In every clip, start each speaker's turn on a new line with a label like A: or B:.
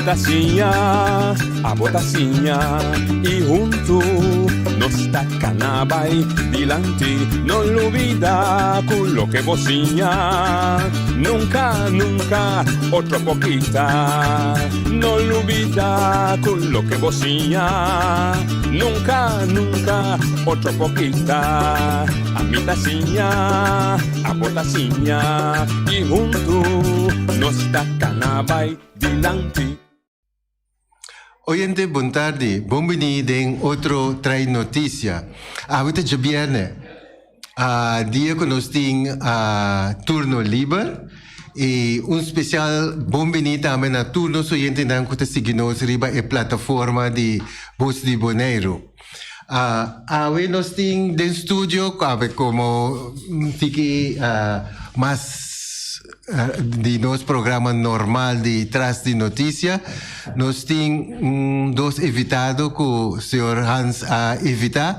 A: ta siña, abo ta siña y hunto nos ta cana bay dilanti. No lubida cu loke bo siña nunca, nunca otro por kita. No lubida cu loke bo siña nunca, nunca otro por kita. Ami ta siña, abo ta siña y hunto nos ta cana bay dilanti.
B: Oyente bon tardi, bon bini den otro Trae Noticia. Awe ta djabierne, a dia ku nos tin a turno liber i un spesial bon bini tambe na tur nos oyentenan ku ta sigui nos riba e plataforma di Bos di Boneiru. Awe nos tin den studio awe komo tiki mas di nos programa normal di Tras di Noticia nos tin dos invitado ku señor Hans a invita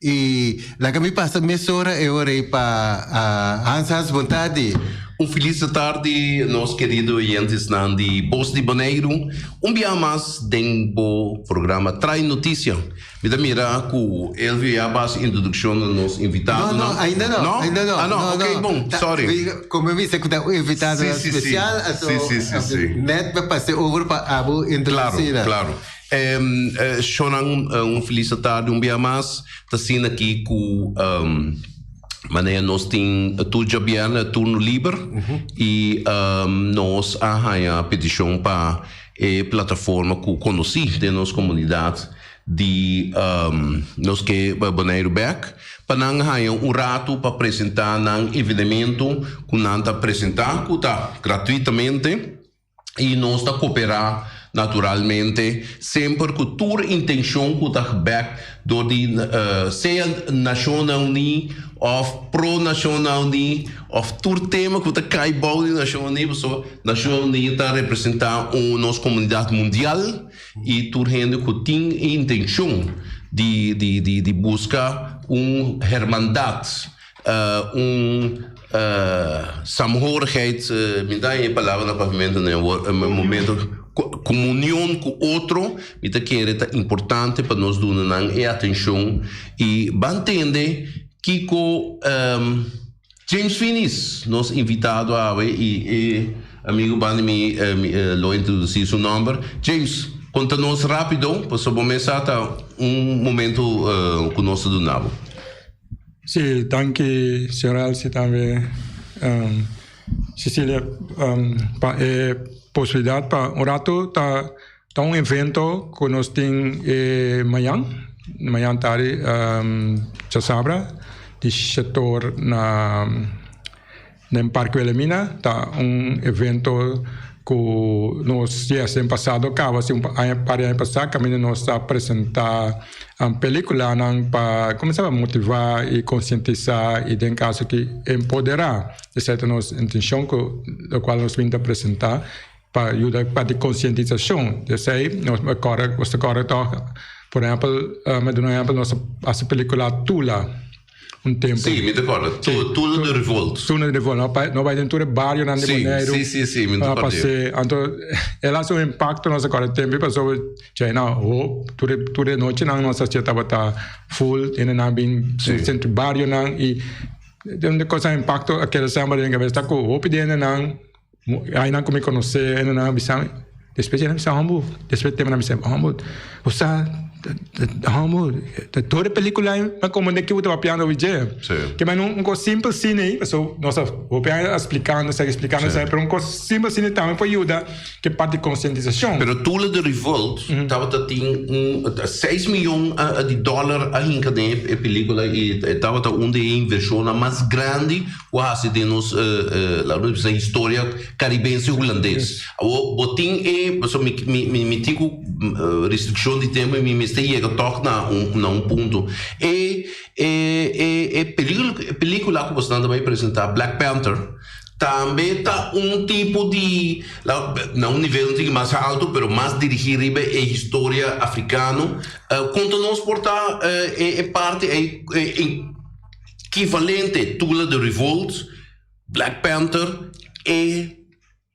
B: i laga mi pasa mesora e ora ei pa Hans. Hans, bon tardi.
C: Un felis tardi nos kerido oyentesnan di Bos di Boneiru. Un bia mas den bo programa Trae Noticia. Mi ta mira ku Elvio ya basa introdukshon na nos invitadonan.
B: No, no, ainda no,
C: No?
B: ainda no.
C: Ah, no,
B: No,
C: ok,
B: no.
C: bon,
B: Ta,
C: sorry.
B: mi, como mi bisa ku ta un invitado
C: Sí, sí, sí.
B: especial, anto
C: Sí, sí, sí, sí.
B: net me pasé over pa abo
C: Claro,
B: introducir.
C: claro. Shonnan, un felis tardi un bia mas. Ta asina aki ku manera nos tin tur djabièrnè turno liber i nos a haña petishon pa e plataforma ku konosí den nos komunidat di nos ke Boneiru bèk pa nan haña un ratu pa presentá nan evenemento ku nan ta presentá ku ta gratuitamente. I nos ta koperá naturalmente semper ku tur intenshon ku ta gebèk dor di sea Nashonnan Uní òf pro Nashonnan Uní òf tur tema ku ta kai bou di Nashonnan Uní pasobra Nashonnan Uní ta representá un nos komunidat mundial i tur hende ku tin e intenshon di di di buska un hermandat. Un saamhorigheid, mi ta haña e palabra na papiamento na e momento, komunion ku otro, mi ta kere ta importante pa nos duna nan e atenshon i ban tende kiko James Finies, nos invitado awe i e amigo banda mi lo introdusí su nòmber. James, konta nos rápido pasobra bo mes sa ta un momento ku nos ta duna bo.
D: Sí, danki señor Elsie tambe Cecilia pa e posibilidad pa un rato ta ta un evento cu nos tin e mañan, mañan tardi djasabra di shetor na Den Parke Wilhelmina ta un evento ku nos yes den pasado kaba si un aña par di aña pasá kaminda nos ta presentá pelikulanan pa kuminsá pa motivá i konsientisá i den kaso ki empoderá. Esei ta nos intenshon ku lokual nos bin ta presentá pa yuda pa di konsientisashon. Esei nos kòrda nos ta kòrda tòg por ehèmpel mi a duna un ehèmpel nos a hasi pelikula Tula. un tempo.
C: Sí, mi ta kòrda. Tula de Revolt.
D: Tula de Revolt. No bai, no bai den tur e barionan di Boneiru.
C: Sí, sí, sí, mi ta kòrda.
D: Pasé. Anto, el hasi un impakto nos a kòrda tempo pasobra djei nan ho, tur e, tur e nochinan nos a tabata full, hendenan bin sentro barionan i un di kosnan impakto a keda semper den kabes ta ku hopi di hendenan Ainan ku mi konosé, hendenan a bisa mi, despues nan a bisa homber, despues tempu nan a bisa homber, bo sa homber, tur e pelikula ei mi a komprendé ke bo ta papiando obi dje. Ke men un kos simpel asina ei, pasobra nos a hopi aña a splikando esaki, splikando esaki, pero un kos simpel asina tambe por yuda ke parti di konsientisashon.
C: Pero Tula de Revolt tabata tin un seis miyon di dòler a hinka den e pelikula i tabata un di e invershonnan mas grandi Ku a hasi den nos laat nos bisa historia karibense hulandes. Awor bo tin e pasobra mi mi mi mi tin ku restrikshon di tempu i mi mester yega tòg na un na un punto. E e e e pelikula e pelikula ku bosnan ta bai presentá Black Panther tambe ta un tipo di na un nivel un tiki mas altu pero mas dirigí riba e historia afrikano. Konta nos por ta e e parti ei e Ekivalente Tula the Revolt, Black Panther e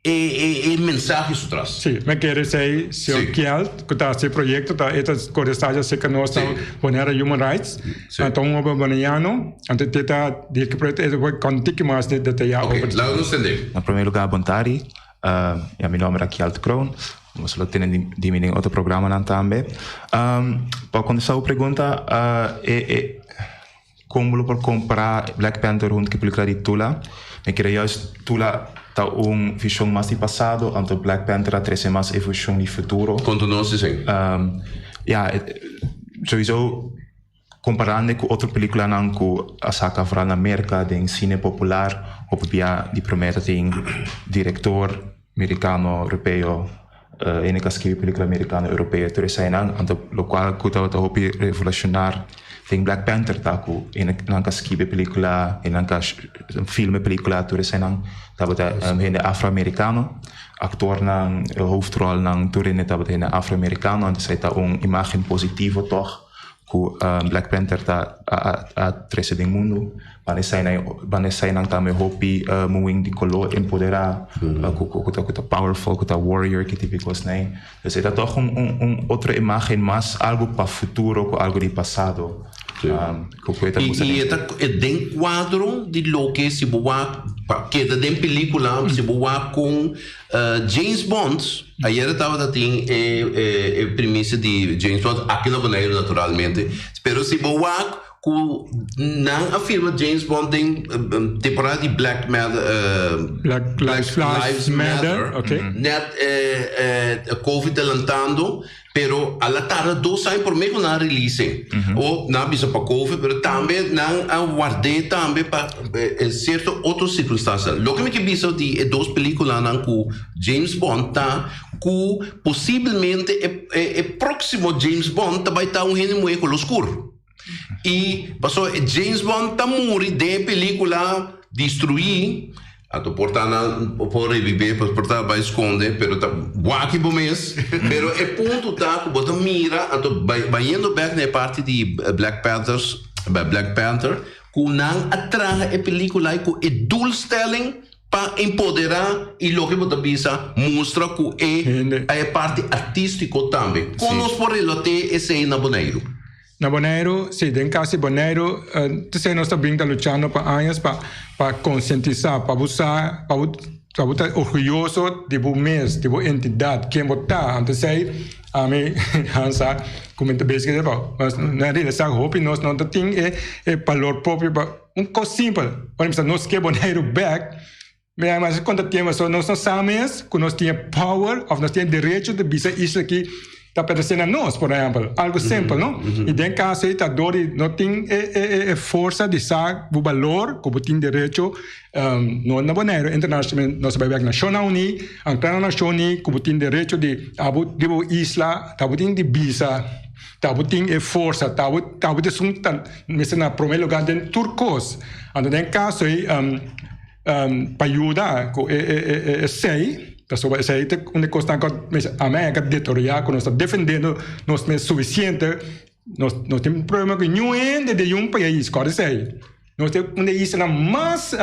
C: E e e mensahe su tras.
D: Sí, mi kere esei señor
C: Sí.
D: Kjeld ku ta hasi e proyekto ta e ta kore stasha serka nos na
C: Sí.
D: Bonaire Human Rights.
C: Sí.
D: Anto un hoben bonaiano, anto te ta dirigi e proyekto e por konta un tiki mas de detayá
C: Oké,
D: over.
C: laga nos tende.
E: Na promé lugá bon tardi. Ya mi nòmber ta Kjeld Kroon. Boso lo tende di di mi den otro programanan tambe. Pa kontestá bo pregunta e e Kon bo lo por kompará Black Panther huntu ku e pelikula di Tula? Mi kere juist Tula ta un vishon mas di pasado, anto Black Panther a trese mas e vishon di futuro.
C: Konta nos esei.
E: Ya, souiso komparando ku otro pelikulanan ku a saka foral na Merka den sine popular, hopi bia di promé ta tin direktor merikano, europeo, hende ku a skibi pelikula merikano, europeo, tur eseinan, anto lokual ku tabata hopi revolushonar den Black Panther ta ku nan ka skibi pelikula, nan ka filma e pelikula, tur eseinan tabata hende afroamerikano, aktornan, hoofdrolnan, tur hende tabata hende afroamerikano, anto esei ta un imagen positivo tòg. Ku Black Panther ta a trese den mundu. Ban eseinan ban eseinan tambe hopi muhén di koló empoderá, ku ku ta ku ta powerful, ku ta warrior, ki tipo di kosnan. Dus e ta tòg un un un otro imágen mas algu pa futuro ku algu di pasado. Ku ku e ta
C: I
E: mustra
C: i
E: den.
C: e ta den kuadro di loke si bo wak pa keda den pelíkula si bo wak kon James Bond, ayera tabata tin e e primisia di James Bond aki na Boneiru naturalmente, pero si bo wak ku nan a firma James Bond den temporada di Black Matter,
D: Black Lives Matter,
C: net Covid ta lantando. Pero a la tarda dos aña prome ku nan a release o nan a bisa pa covid pero tambe nan a ward'é tambe pa sierto otro sirkunstansia. Loke mi ke bisa di e dos pelikulanan ku James Bond ta ku posiblemente e próksimo James Bond ta bai ta un hende muhé kolo skur. I pasobra e James Bond ta muri den e pelikula Destruí, anto por ta nan por reviv'é, por ta bai skonde, pero ta wak bo mes. Pero e punto ta ku bo ta mira, anto bayendo bèk na e parti di Black Panthers, Black Panther, ku nan a traha e pelikula ei ku e doelstelling pa empoderá i loke bo ta bisa mustra ku e e parti artístiko tambe. Kon nos por relat'é esei na Boneiru?
D: Na Boneiru, si, den kas di Boneiru, t'esei nos ta bin ta luchando pa añas pa pa konsientisá, pa bo sa, pa bo pa bo ta orguyoso di bo mes, di bo entidat, ken bo ta. Anto esei ami Hans sa ku mi ta bezig esei, mas na realisá hopi nos no ta tin e e balor propio pa un kos simpel. Ora mi sa nos ke Boneiru bèk, mi a mas konta tempu so nos no sa mes ku nos tin e power òf nos tin e derecho di bisa isla aki ta pertenesé na nos, por ehèmpel. Algu simpel, no? I den kaso ei ta dor di no tin e e e forsa di sa bo balor ku bo tin derecho no na Boneiru internashonalmente nos a bai wèk Nashonnan Uní, ankla na Nashon Uní ku bo tin derecho di abo di bo isla ta bo tin di bisa. Ta bo tin e forsa, ta bo ta bo esun ta mester na prome lugar den tur kos. Anto den kaso ei pa yuda ku e e e esei, pasobra esei ta un di kosnan ku mester Amerika deteriorá ku nos ta defendiendo nos mes sufisiente, nos no tin problema ku niun hende di un pais, kòrda esei. Nos ta un di e islanan mas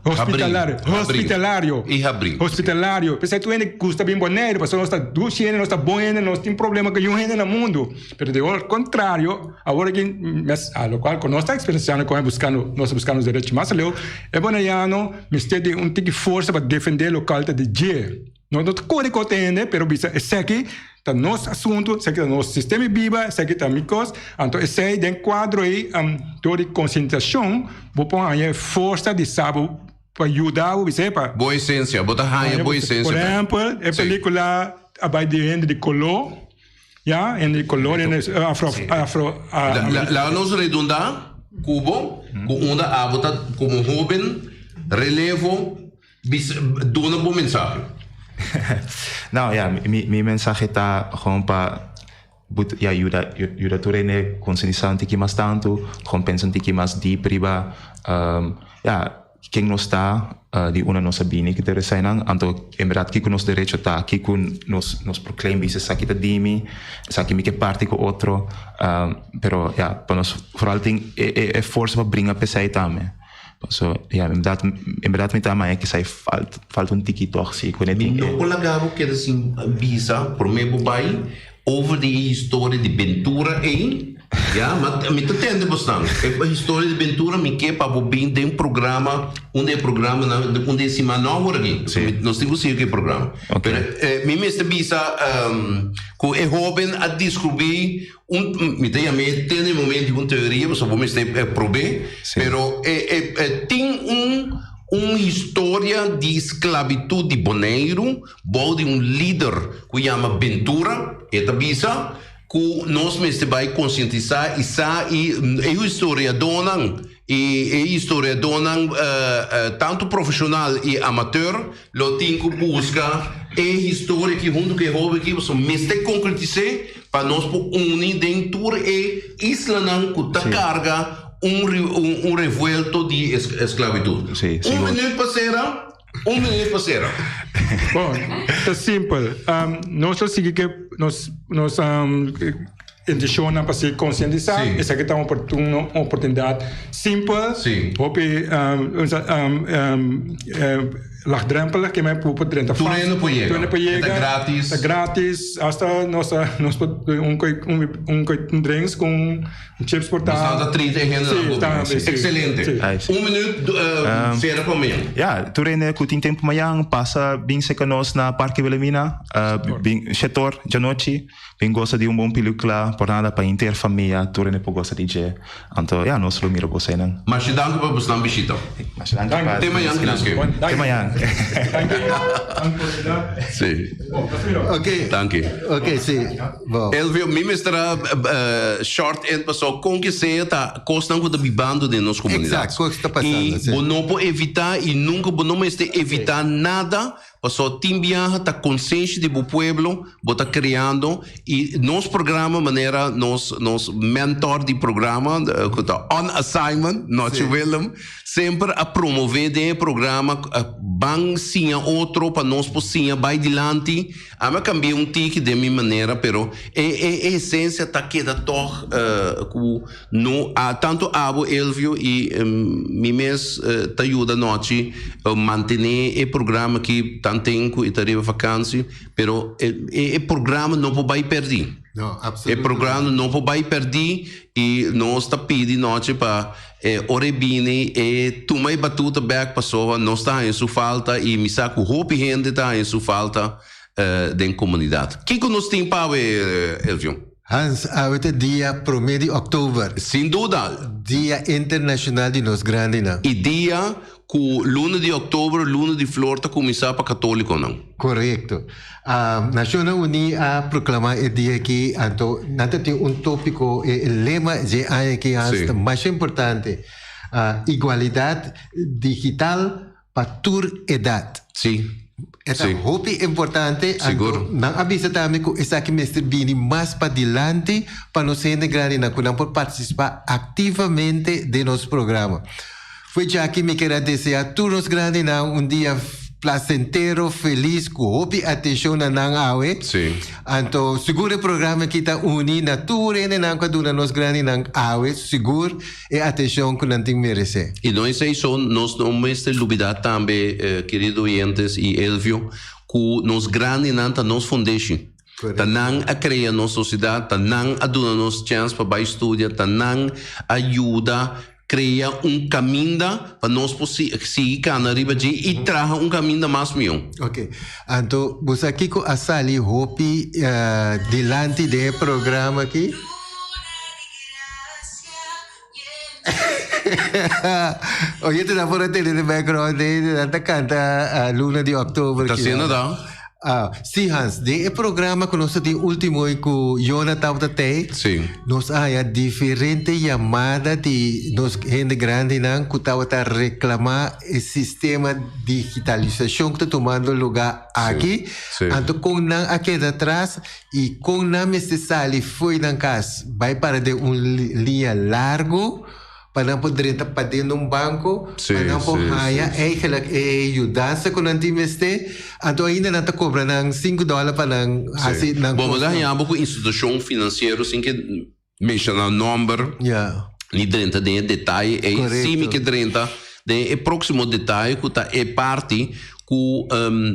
D: hospitalario, hospitalario.
C: I habrí.
D: Hospitalario. P'esei tur hende gusta bin Boneiru, pasobra nos ta dushi hende, nos ta bon hende, nos tin problema ku niun hende na mundu. Pero di ol kontrario, awor aki mes, a lokual ku nos ta eksperensiando kon e buskando, nos ta buskando nos derecho mas aleu, e boneiano mester di un tiki forsa pa defendé lokual ta di dje. Nos no ta kore ku otro hende, pero bisa esaki ta nos asuntu, esaki ta nos sistema di biba, esaki ta mi kos. Anto esei den kuadro ei, dor di konsientisashon, bo por haña e forsa di sa bo pa yuda bo bisa epa.
C: Bo esensia, bo ta haña bo esensia.
D: Por ehèmpel, e pelikula a bai di hende di koló, ya, hende di koló, hende afro, afro.
C: Laga nos redundá ku bo, ku unda abo ta komo hóben, relevo. Bisa, duna bo mensahe.
E: Nou ja, mi mi mensahe ta gewoon pa but ja yuda yuda tur hende konsientisá un tiki mas tantu, gewoon pensa un tiki mas diep riba ja ken nos ta, di unda nos a bini ki ta eseinan, anto en berdad kiko nos derecho ta, kiko nos nos por claim bisa esaki ta di mi, esaki mi ke parti ku otro, pero ja pa nos vooral tin e e forsa pa bringa p'esei tambe. Paso ya en berdad en berdad mi ta maya kisai falta falta un tiki tog si ku ne
C: Mi
E: tin
C: no
E: e.
C: por laga bo keda sin bisa prome bo bai over di e historia di Bentura ei ya ma mi ta tende bosnan e historia di Bentura mi ke pa bo bin den programa un di e programanan un di e siman no awor aki
E: Si.
C: nos tin ku sigui ku e programa
E: Ok.
C: pero mi mester bisa ku e hoben a descubri Un, mi ta yam'é te na e momento di un teoria, pasobra bo mester prob'é,
E: Sí.
C: pero e, e, e tin un, un historia di sklabitut di Boneiru bou di un lider ku yama Bentura, e ta bisa ku nos mester bai konsientisá i sa i e historiadónan i e historiadónan tantu profeshonal i amateur lo tin ku buska e historia aki huntu ku e hoben aki pasobra mester konkretis'é Pa nos por uni den tur e islanan ku ta karga un un revuelto di esklabitut.
E: Sí,
C: Un
E: sigur.
C: minuut pa sera, un minuut pa sera.
D: Bon, ta simpel. Nos ta sigui ke nos nos intenshonnan pa sigui konsientisá.
C: Sí.
D: Esaki ta un un oportunidat simpel.
C: Sí.
D: Hopi Laagdrempelig ke men por por drenta
C: Tur
D: fácil.
C: hende por yega.
D: Tur hende por yega.
C: E ta gratis.
D: Ta gratis. Hasta nos ta nos por un koi un un koi un drinks ku un chips por ta.
C: Nos ta 30 hende
D: Sí,
C: nan por
D: ta,
C: bini.
D: sí.
C: Excelente.
D: Sí.
E: Ai, sí.
C: Un minuut sera pa mañan.
E: Ya, tur hende ku tin tempu mañan pasa bin seka nos na Parke Wilhelmina, bin shetor djanochi. Bin gosa di un bon pelicula por nada pa henter famia tur hende por gosa di dje. Anto ya nos lo mira boso einan.
C: Masha danki pa bosnan bishita.
E: Masha danki pa
C: Te mañan Knuske.
E: Te mañan.
C: Si.
B: Ok.
C: Danki.
B: Ok, si. Bo.
C: Elvio, mi mester a short in paso con ke sea ta cosnan cu ta bibando den nos comunidad.
B: Exacto, cos ta pasando,
C: Y
B: si.
C: bo no por evita y nunca bo no mester evita nada Pasobra tin biaha ta konsenshi di bo pueblo bo ta kreando i nos programa manera nos nos mentor di programa ku ta on assignment Nochi Willem semper a promove den e programa ban siña otro pa nos por siña bai dilanti. Ami a kambia un tiki den mi manera pero e e esensia ta keda tog ku No a tanto abo Elvio y mi mes ta yuda nochi mantene e programa aki tanten cu e ta riba vakantie, pero e programa no por bay perdi.
B: No,
C: E
B: absoluto.
C: programa no por bay perdi y nos ta pidi nochi pa ora e bini e tuma e batuta bek pasobra nos ta haña su falta y mi sa cu hopi hende ta haña su falta den comunidad. Kico nos tin pa awe Elvio?
B: Hans, awe ta dia promé di òktober.
C: Sin duda.
B: Dia Internashonal di nos Grandinan.
C: E dia ku luna di òktober, luna di flor ta kuminsá pa katólikonan.
B: Korekto. Nashonnan Uní a proklamá e dia akí, anto nan ta tin un tópiko, e lema dje aña akí, Hans, ta masha importante, Igualidat digital pa tur edat.
C: Sí.
B: E ta
C: Sí.
B: hopi importante.
C: Sigur.
B: Anto nan a bisa tambe ku esaki mester bini mas padilanti pa nos hende grandinan ku nan por partisipá aktivamente den nos programa. Fue djaki mi kier a deseá tur nos grandinan un dia placentero, felis, ku hopi atenshon na nan awe.
C: Sí.
B: Anto sigur e programa aki ta uni na tur hendenan ku a duna nos grandinan awe sigur. E atencion cu nan tin merece.
C: I no esei so, nos no mester lubida tambe, kerido oyentes i Elvio, ku nos grandinan ta nos fundeshi. Ta nan a krea nos sosiedat, ta nan a duna nos chèns pa bai studia, ta nan a yuda krea un kaminda pa nos por sigui kana riba dje i traha un kaminda mas mihó.
B: Ok. Anto bo sa kiko a sali hopi dilanti den e programa aki? Oye, te da por a tene de background, eh, ta canta luna di oktober.
C: Ta siendo da?
B: Ah, sí, Hans, den e programa ku nos tin último i ku Jona tabata tei,
C: Sí.
B: nos a haña diferente yamada di nos hende grandinan ku tabata reklamá e sistema digitalisashon ku ta tumando lugá aki.
C: Sí.
B: Anto kon nan a keda atras I kon nan mester sali fo'i nan kas bai para den un liña largu pa nan por drenta paden den un banko, pa nan por haña eigenlijk e yudansa ku nan tin mester, anto ainda nan ta kobra nan sinku dòler pa nan hasi nan
C: Bo
B: kos.
C: ta haña bo ku institushon finansiero sin ke menshoná nòmber ni drenta den e detaye ei. Si mi ke drenta. Den e próksimo detaye ku ta e parti ku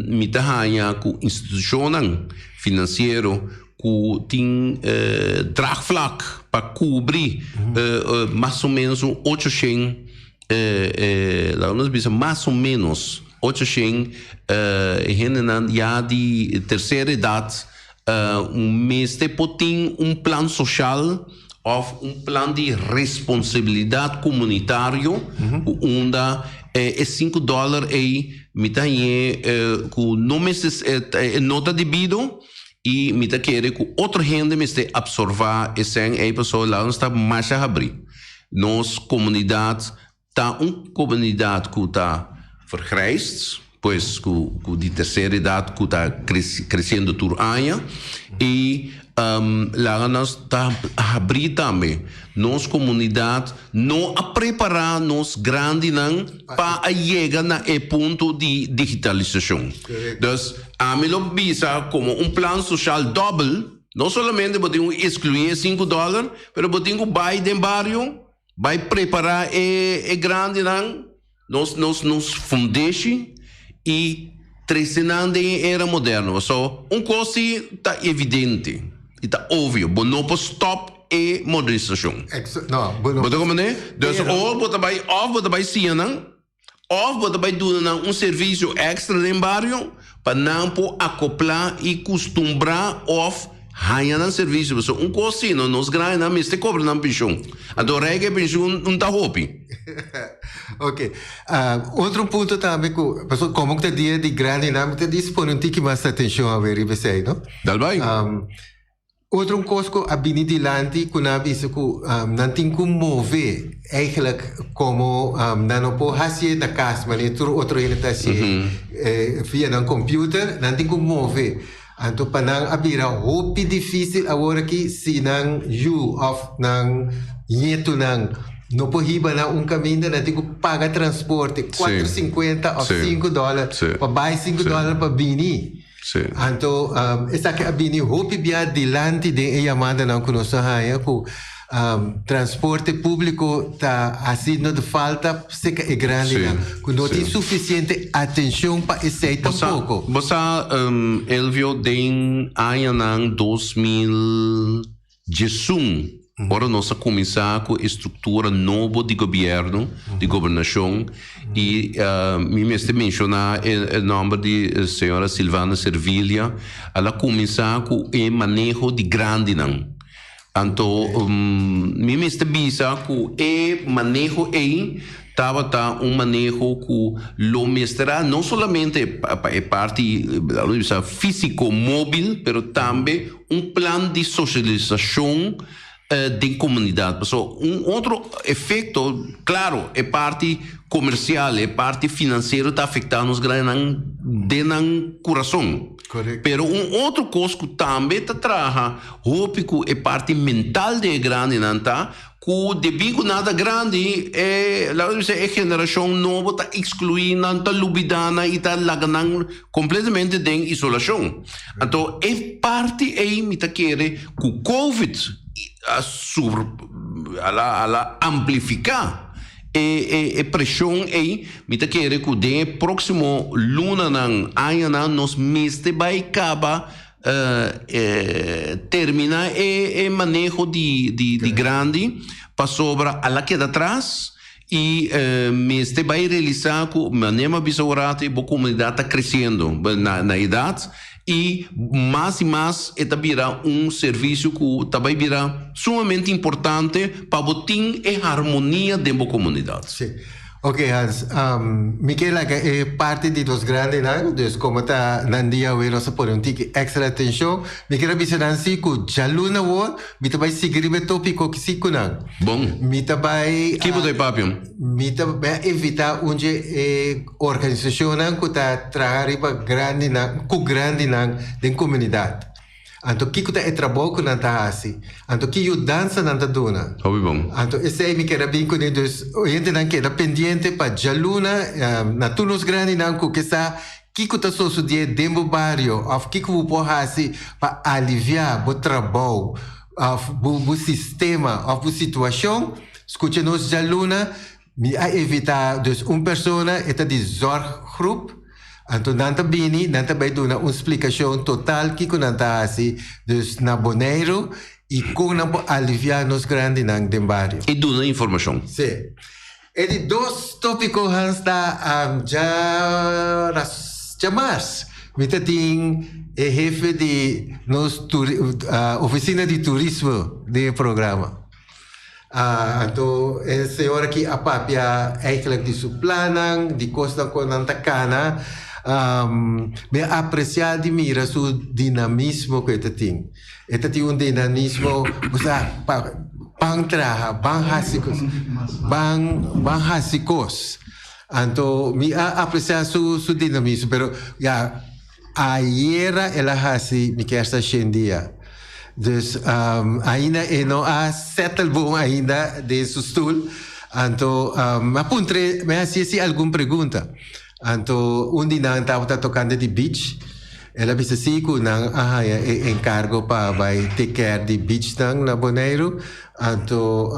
C: mi ta haña ku institushonnan finansiero ku tin draagvlak pa kubri mas o ménos un 800, laga nos bisa mas o ménos 800 hendenan ya di tersera edat mester por tin un plan soshal òf un plan di responsabilidat komunitario ku unda e sinku dòler ei mi ta hañ'é ku no mester no ta debido i mi ta kere ku otro hende mester apsorvá e sèn ei pasobra laga nos ta masha habrí. Nos komunidat Ta un komunidat ku ta vergrijsd, pues ku ku di tercera edad ku ta kresiendo tur aña i laga nos ta habrí tambe. Nos komunidat no a prepará nos grandinan pa a yega na e punto di digitalisashon. Dus ami lo bisa komo un plan soshal dòbel, no solamente bo tin ku eskluí e sinku dòler, pero bo tin ku bai den bario Bai prepará e e grandinan, nos nos nos fundeshi i trese nan den e era moderno. Pasobra un kos si ta evidente i ta obvio, bo no por stòp e modernisashon.
B: No, bo no.
C: Bo ta komprendé? Dus o bo ta bai òf bo ta bai siña nan, òf bo ta bai duna nan un servisio èkstra den bario pa nan por akoplá i kustumbrá òf haña nan servisio. Pasobra un kos si no, nos grandenan mester kobra nan penshon. Anto rei ku e penshon no ta hopi.
B: Oke. Otro punto tambe ku, pasobra komo ku ta dia di grandenan mi ta dispone un tiki mas atenshon awe riba esei, no?
C: Dal bai.
B: Otro un kos ku a bini dilanti ku nan a bisa ku nan tin ku move eigenlijk komo nan no por hasié na kas manera tur otro hende ta hasié via nan computer, nan tin ku move. Anto pa nan a bira hopi difisil awor aki si nan yu òf nan ñetunan no por hiba nan un kaminda nan tin ku paga transporte 4.50 òf 5 dòler pa bai 5 dòler pa bini.
C: Sí.
B: Anto esaki a bini hopi bia dilanti den e yamadanan ku nos a haña ku transporte públiko ta hasiendo de falta serka e grandinan, ku no tin sufisiente atenshon pa esei tampoko.
C: Bo sa, Elvio, den añanan 2011, ora nos a kuminsá ku e struktura nobo di gobièrnu, di gobernashon, i mi mester menshoná e nòmber di señora Silvana Servilia, al a kuminsá ku e maneho di grandinan. Anto mi mester bisa ku e maneho ei tabata un maneho ku lo mester a no solamente pa e parti, laga nos bisa, físiko móbil, pero tambe un plan di sosialisashon den komunidat. Pasobra un otro efekto, klaro, e parti komersial, e parti finansiero ta afektá nos grandenan den nan kurason. Pero un otro kos ku tambe ta traha hopi ku e parti mental di e grandenan ta ku debí ku nan ta grandi e laga nos bisa e generashon nobo ta ekskluí nan, ta lubidá nan i ta laga nan kompletamente den isolashon. Anto e parti ei mi ta kere ku covid a sur a la amplifiká e e preshon ei. Mi ta kere ku den e próksimo lunanan, añanan nos mester bai kaba terminá e maneho di di grandi pasobra a la keda atras. I mester bai realisá ku manera mi a bisa un rato bo komunidat ta kresiendo na edat i mas i mas e ta bira un servisio ku ta bai bira sumamente importante pa bo tin e harmonia den bo komunidat.
B: Sí. Ok Hans, mi ke laga e parti di nos grandinan, dus komo ta nan dia awe nos a pone un tiki èkstra atenshon, mi kier a bisa nan si ku djaluna awor Mi ta bai sigui riba e tópiko ki si ku nan.
C: Bon.
B: Mi ta bai.
C: Ki bo ta e papia?
B: Mi ta bai invitá un dje e organisashonnan ku ta traha riba grandinan, ku grandinan den komunidat. Anto kiko ta e trabou ku nan ta hasi? Anto ki yudansa nan ta duna?
C: Hopi bon.
B: Anto esei mi keda bin kuné. Dus oyentenan keda pendiente pa djaluna na tur nos grandinan ku ke sa Kiko ta sosodé den bo bario òf kiko bo por hasi pa aliviá bo trabou òf bo sistema òf bo situashon? Skucha nos djaluna. Mi a invitá dus un persona, e ta di Zorggroep, anto nan ta bini, nan ta bai duna un splikashon total kiko nan ta hasi dus na Boneiru i kon nan por aliviá nos grandinan den bario.
C: I duna informashon.
B: Sí. E di dos tópiko, Hans, ta dja djamars mi ta tin e hefe di nos ofisina di turismo den e programa. Anto e señor aki a papia eigenlijk di su plannan, di kosnan ku nan ta kana. Mi a apresiá di mira su dinamismo ku e ta tin. E ta tin un dinamismo, bo sa, pa ban traha, ban hasi kos, ban ban hasi kos. Anto mi a apresiá su su dinamismo, pero ya ayera el a hasi mi kier sa shen dia. Dus ainda e no a settle bon ainda den su stoel. Anto mi a puntr'é, mi a hasié si algun pregunta. Anto un di nan tabata tokante di beach. El a bisa si ku nan a haña e enkargo pa bai take care di beachnan na Boneiru. Anto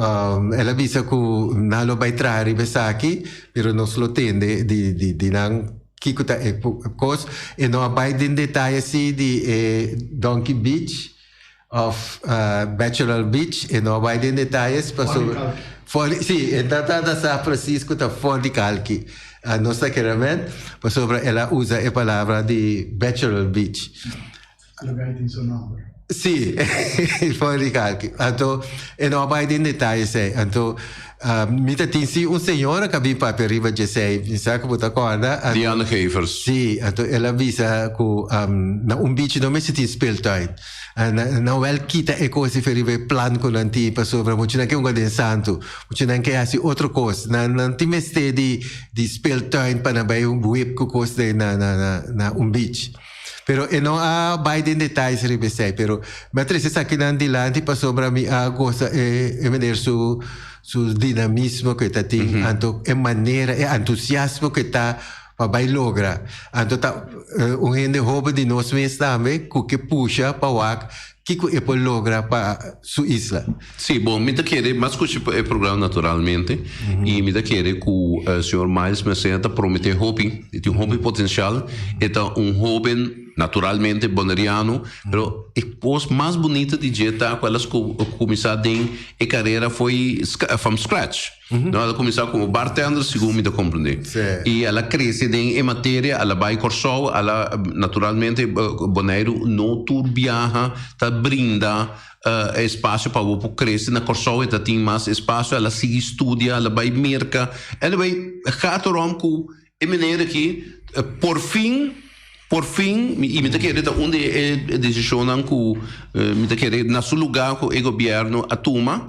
B: el a bisa ku nan lo bai traha riba esaki, pero nos lo tende di di nan kiko ta e kos. E no a bai den detaye si di e Donkey Beach of Bachelor Beach, e no a bai den detayes pasobra for di si e ta ta sa precies ku ta for di kalki. Nos ta kere men pasobra el a usa e palabra di Bachelor Beach.
F: Lugar tin su nomber.
B: Sí, for di kalki. Anto e no a bai den detaye esei. Anto mi ta tin si un señora ku a bin papia riba djesei, mi sa ku bo ta kòrda.
C: Diana Gevers.
B: Sí, anto el a bisa ku na un beach no mester tin speeltuin. Nan wèl kita e kos di riba e plan ku nan tin pasobra muchanan ke hunga den santu, muchanan ke hasi otro kos. Nan nan tin mester di di speeltuin pa nan bai wip ku kos den na na na un beach. Pero e no a bai den detayes riba esei, pero mi a trese esakinan dilanti pasobra mi a gosa e e meneer su su dinamismo ku e ta tin, anto e manera, e antusiasmo ku e ta pa bai logra. Anto ta un hende hoben di nos mes tambe ku ke pusha pa wak kiko e por logra pa su isla.
C: Sí, bon, mi ta kere, mi a skucha e programa naturalmente, i mi ta kere ku señor Miles Mercena ta promete hopi, e tin hopi potensial, e ta un hoben naturalmente boneriano, pero e kos mas bunita di dje ta ku el a kuminsá den e karera fo'i from scratch. No, el a kuminsá komo bartender, segun mi ta komprendé. I el a krese den e materia, el a bai Kòrsou, el a, naturalmente Boneiru no tur biaha ta brinda espasio pa bo por krese. Na Kòrsou e ta tin mas espasio, el a sigui studia, el a bai Merka. Anyway, gaat erom ku E meneer aki por fin, por fin, y mi ta kere ta un di e decisionnan cu mi ta kere na su lugar cu e gobierno a tuma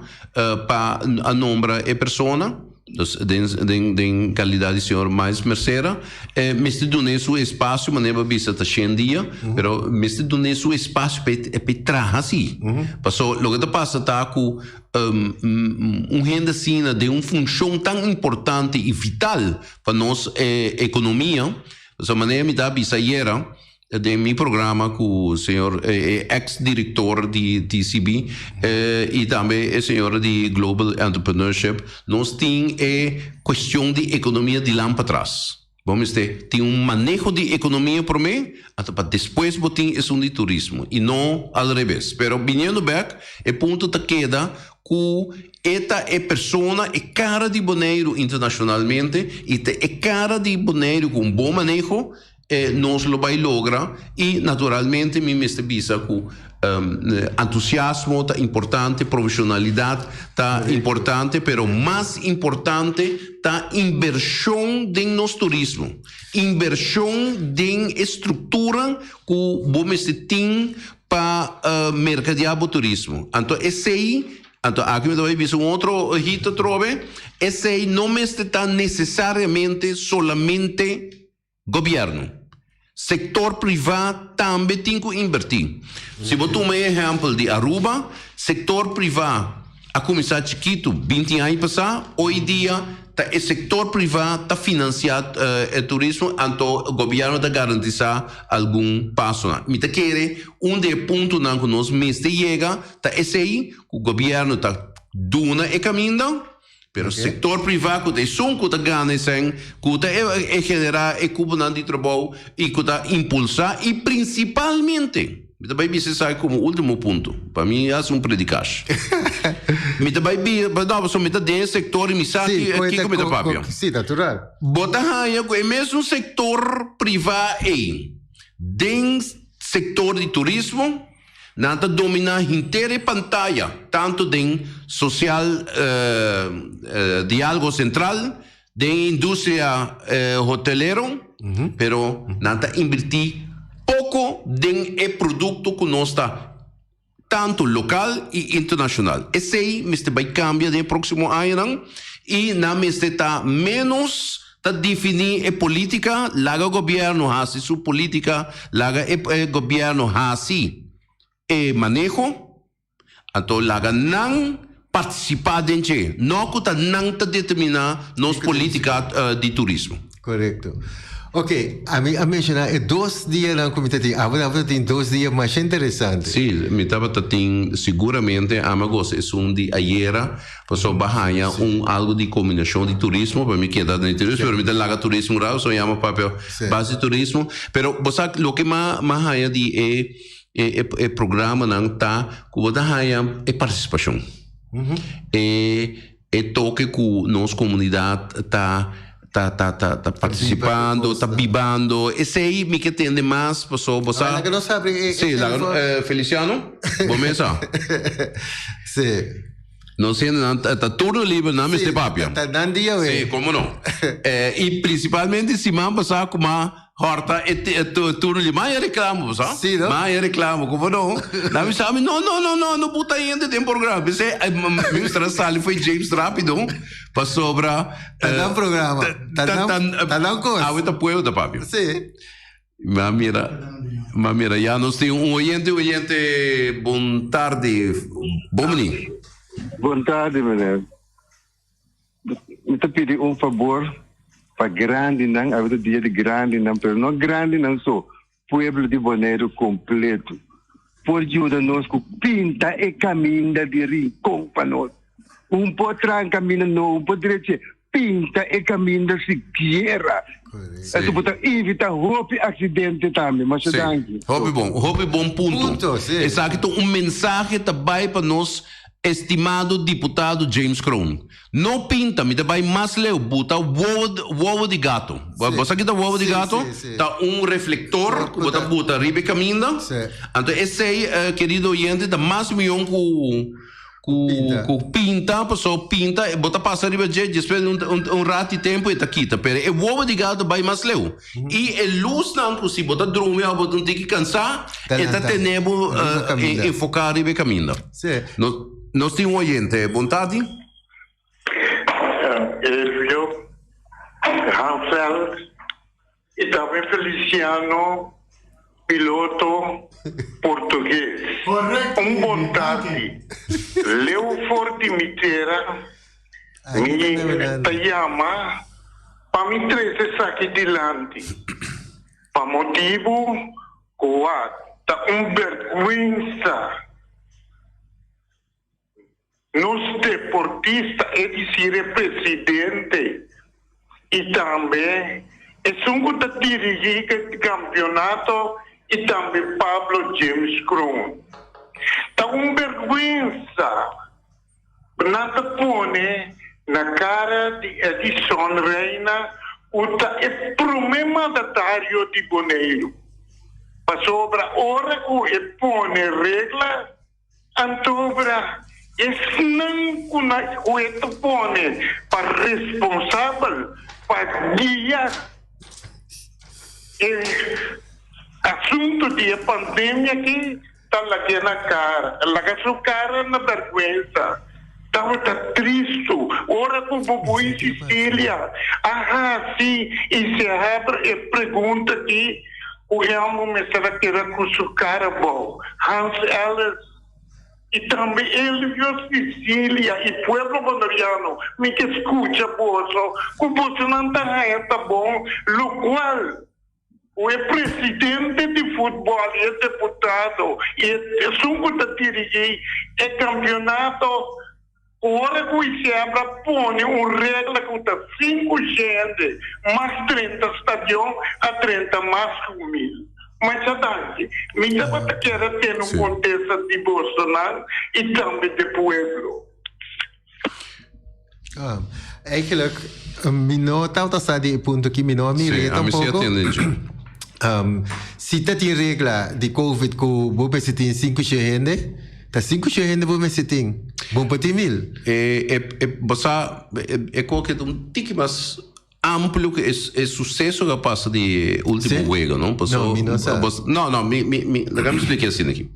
C: pa a nombra e persona, dus den den den calidad di señor Miles Mercera, mester dun'e su espacio, manera bo a bisa ta shen dia, pero mester dun'e su espacio pa e traha si. Paso loke ta pasa ta cu Un hende asina den un funshon tan importante i vital pa nos ekonomia. Pasobra manera mi ta a bisa ayera den mi programa ku señor e eks direktor di TCB i tambe e señora di Global Entrepreneurship, nos tin e kuestion di ekonomia dilan patras. Bo mester tin un maneho di ekonomia promé, anto pa despues bo tin esun di turismo, i no al rebes. Pero biniendo bèk, e punto ta keda ku e ta e persona, e kara di Boneiru internashonalmente, i ta e kara di Boneiru ku un bon maneho, nos lo bai logra. I naturalmente mi mester bisa ku Entusiasmo ta importante, profesionalidad ta importante, pero mas importante ta inversion den nos turismo. Inversion den e structura cu bo mester tin pa mercadea bo turismo. Anto esey, anto aki mi ta bay bisa un otro hit atrobe, esey no mester ta necesariamente solamente Gobièrnu. Sektor privá tambe tin ku inbertí. Si bo tuma e ehèmpel di Aruba, sektor privá a kuminsá chikitu binti aña pasá, hoy dia ta e sektor privá ta finansiá e turismo, anto gobièrnu ta garantisá algun pasonan. Mi ta kere un di e puntonan ku nos mester yega ta esei, ku gobièrnu ta duna e kaminda. Pero sektor privá ku ta esun ku ta gana esei, ku ta e generá e kuponan di trabou i ku ta impulsá i prinsipalmente, mi ta bai bisa esaki komo último punto, pa mi hasi un predikash. Mi ta bai bisa, no, pasobra mi ta den e sektor i mi sa kiko mi ta papia.
B: Sí, natural.
C: Bo ta haña ku e mesun sektor privá ei den sektor di turismo, Nan ta dominá henter e pantaya, tantu den sosial diálogo sentral, den e industria hotelero, pero nan ta invirtí poko den e produkto ku nos ta tantu lokal i internashonal. Esei mester bai kambia den e próksimo añanan i nan mester ta ménos Ta defini e politica, laga gobierno haci su politica, laga e gobierno haci e maneho, anto laga nan participa den dje, no cu ta nan ta determina nos politica di turismo.
B: Corecto. Ok, ami a menciona e dos dianan cu mi ta tin. Abo tabata tin dos dia masha interesante.
C: Si, mi tabata tin siguramente, ami a gosa esun di ayera. Pasobra bo haña un algo di kombinashon di turismo, pa mi keda den turismo, pero mi ta laga turismo un rato, so yama papia base di turismo. Pero bo sa loke m'a m'a haña di e e e programanan ta ku bo ta haña e partisipashon. E e toke ku nos komunidat ta ta ta ta ta partisipando, ta bibando. Esei mi ke tende mas pasobra bo sa.
B: Laga nos habri e
C: Si, laga Feliciano, bo mes sa.
B: Si.
C: Nos hendenan ta turno liber, nan mester papia.
B: Ta nan dia we.
C: Sí, como no. Y principalmente siman pasá cu m'a horta e turno liber. M'a reclamo, sa?
B: Sí, no?
C: M'a reclamo, como no. Nan bisa mi, no, no, no, no, no buta hende den programa. P'esei, mi mester a sali fo'i James rápido, pasobra.
B: Ta nan programa. Ta nan cos.
C: Awe ta pueblo ta papia.
B: Sí.
C: M'a mira, m'a mira ya nos tin un oyente, oyente, bon tardi, bon bini.
G: Bon tardi meneer. Mi ta pidi un fabor pa grandinan, awe ta dia di grandinan, pero no grandinan so, pueblo di Boneiru completo por yuda nos ku pinta e kaminda di Rincon pa nos. Un por traha kaminda nobo, un por drecha, pinta e kaminda sikiera. Eso por ta evita hopi aksidente tambe. Masha danki.
C: Hopi bon, hopi bon punto.
B: Punto, si.
C: Esaki ta un mensahe ta bai pa nos estimado diputado James Kroon. No pinta, mi ta bai mas leu, buta wowo, wowo di gato. Bo sa ki ta wowo di gato? Ta un reflector ku bo ta buta riba e kaminda. Anto esei, kerido oyente, ta mas mion ku ku ku pinta, pasobra pinta bo ta pasa riba dje, despues di un un rat di tempu e ta kita. Pero e wowo di gato ta bai mas leu. I e lusnan ku si bo ta drumi òf bo ta un tiki kansá, e ta tene bo enfoká riba e kaminda. Nos tin un oyente. Bon tardi.
G: Elvio Hansel y tambe Feliciano piloto portugues. Un bon tardi. Leu for di mi tera mi ta yama pa mi trece esaki dilanti pa motibu cu a ta un berguensa. Nos deportista, e dicir e presidente y tambe esun cu ta dirigi e campeonato y tambe Pablo James Kroon. Ta un berguensa nan ta pone na cara di Edison Reina cu ta e prome mandatario di Boneiru. Pasobra ora cu e pone regla, Antobra, esnan ku na ku e ta pone pa responsabel pa guia e asuntu di e pandemia aki ta lag'é na kara, laga su kara na bèrgwensa. Tabata tristu ora ku Bubui Sicilia a hasi i se habri e pregunta aki. Ku e hòmber mester a keda ku su kara bou. Hans Ellis i tambe Elvio Sicilia i pueblo boneriano, mi ke skucha boso ku bosonan ta haña ta bon lokual ku e presidente di futbòl i e deputado i esun ku ta dirigí e kampionato. Ora ku Isebra pone un regla ku ta sinku hende mas 30 stadion a 30 mas ku mil. Masha danki. Mi tabata kier a tene un kontesta di bosonan i tambe di pueblo.
B: Ah, eigenlijk, mi no tabata sa di e punto aki, mi no a mira e tampoco. Si ta tin regla di COVID ku bo mester tin sinku shen hende, ta sinku shen hende bo mester tin. Bo por tin mil.
C: E, e, e, bo sa, e, e koke ta un tiki mas amplio ku e, e suseso ku a pasa di e ultimo
B: Sí?
C: wega, no? Paso,
B: No, mi no sa.
C: bos, no, no, mi, mi, mi, laga mi splika asina aki.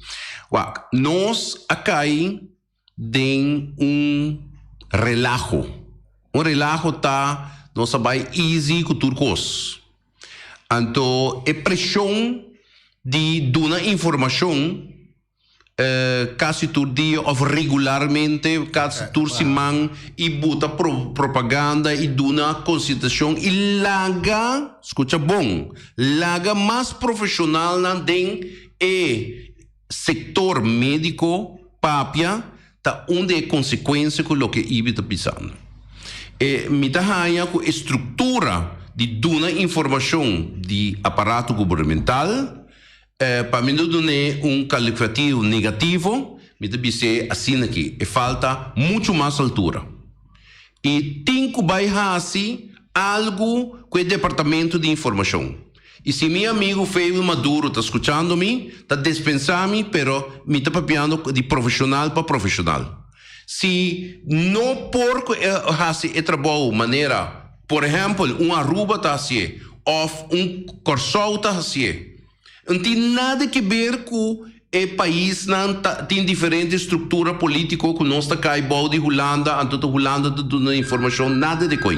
C: Wak, nos a kai den un relaho. Un relaho ta nos a bai easy ku tur kos. Anto e preshon di duna informashon kasi tur dia òf regularmente kasi tur siman i buta propaganda i duna konsientashon i laga, skucha bon, laga mas profeshonalnan den e Sector medico papia ta un di e consecuencia cu loke Ibi ta bisando. E mi ta haya cu e structura di duna informacion di aparato gubernamental, pa mi no dun'e un calificativo negativo, mi ta bis'e asina aki, e falta mucho mas altura. I tin cu bay haci algo cu e departamento di informacion. I si mi amigu Fabio Maduro ta skuchando mi, ta despensá mi, pero mi ta papiando di profeshonal pa profeshonal. Si no por ku e hasi e trabou manera, por ehèmpel, un Aruba ta hasié òf un Kòrsou ta hasié, no tin nada ke ber ku e paisnan ta tin diferente struktura polítiko ku nos ta kai bou di Hulanda, anto ta Hulanda ta duna informashon, nada di koi.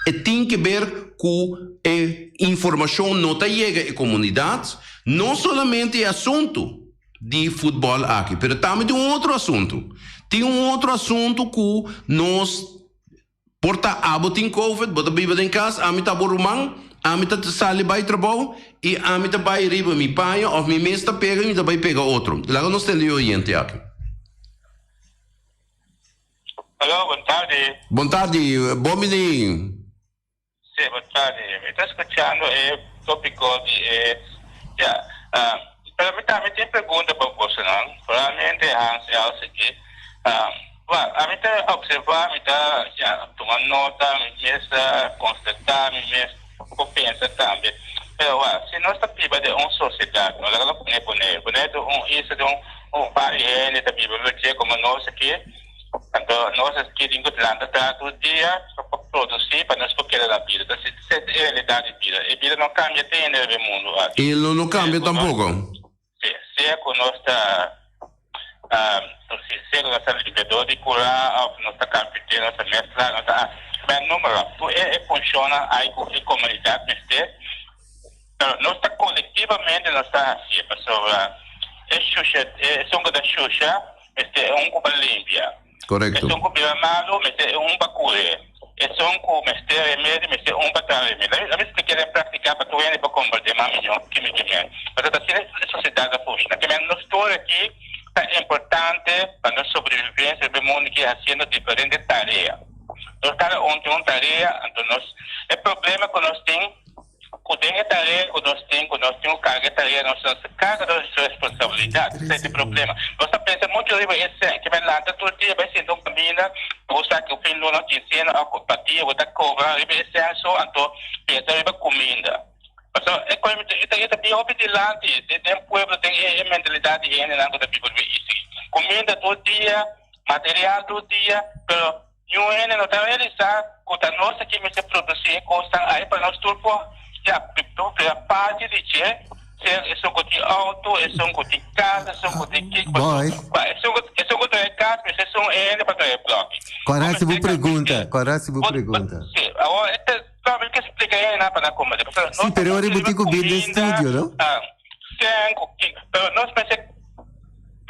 C: E tin ke ber ku e informashon no ta yega e komunidat, no solamente e asuntu di futbòl aki, pero tambe tin un otro asuntu. Tin un otro asuntu ku nos. Por ta abo tin covid, bo ta biba den kas, ami ta bo ruman, ami ta sali bai trabou i ami ta bai riba mi paña òf mi mes ta pega i mi ta bai pega otro. Laga nos tende e oyente aki.
H: Aló, bon tardi.
C: Bon tardi, bon bini.
H: Sí, bon tardi. Mi ta skuchando e tópiko di e, ya, pero mi tambe tin pregunta pa bosonan, probablemente Hans i Els aki. Wak, ami ta observá, mi ta, ya, tuma nota, mi mes ta konstatá, mi mes por pensa tambe. Pero wak, si nos ta biba den un sosiedat, no laga lo pone Boneiru, Boneiru ta un isla di un par di hende ta biba riba dje komo nos aki. Anto nos a skirbi ku lanta traha tur dia pa produsí pa nos por keda na bida. Ta esei ta e realidat di bida. E bida no kambia te hende riba e mundu aki.
C: I lo no kambia tampoko.
H: Si, sea ku nos ta sea ku nos ta limpiadó di kurá òf nos ta karpintero, nos ta mèstra, nos ta men número. Tur e funshonnan ai ku e komunidat mester. Pero nos ta kolektivamente nos ta hasié pasobra e shusha esun ku ta shusha mester e un ku pa limpia.
C: Korekto.
H: Esun ku bira malu mester e un pa kure. Esun ku mester remedi mester un pa traha remedi. Laat mi splika den praktika pa tur hende por komprende mas mihó ke mi ke men. Pasobra ta asina e sosiedat ta funshoná. Ke men nos tur aki ta importante pa nos sobrevivensia riba e mundu aki hasiendo diferente tarea. Nos kada un tin un tarea anto nos e problema ku nos tin. Ku den e tarea ku nos tin, ku nos tin ku karga e tarea, nos no ta karga nos responsabilidat. Esei ta e problema. Nos ta pensa muchu riba e sèn. Ke men lanta tur dia bai sinta un kaminda, bo sa ku fin luna kinsena òf ku pa dia bo ta kobra riba e sèn so, anto pensa riba kuminda. Pasobra e kos e ta bin hopi dilanti den pueblo, den e mentalidat di hendenan ku ta biba riba e isla. Kuminda tur dia, material tur dia, pero. Niun hende no ta realisá ku ta nos aki mester produsí e kosnan ai pa nos tur por ya bira parti di dje, sea esun ku tin outo, esun ku tin kas, esun ku tin kiko,
B: Boy.
H: pa esun ku esun ku trae kas mester esun hende pa trae blòki.
B: Kua hasi bo pregunta? Kua hasi bo pregunta?
H: Sí, awor e ta mi ke splika e hendenan pa nan komprendé. Pasobra
B: Sí,
H: nos ta
B: pero ora
H: papia
B: bo
H: riba
B: tin ku bin den
H: kuminda,
B: studio, no?
H: sèn ku kiko, pero nos mester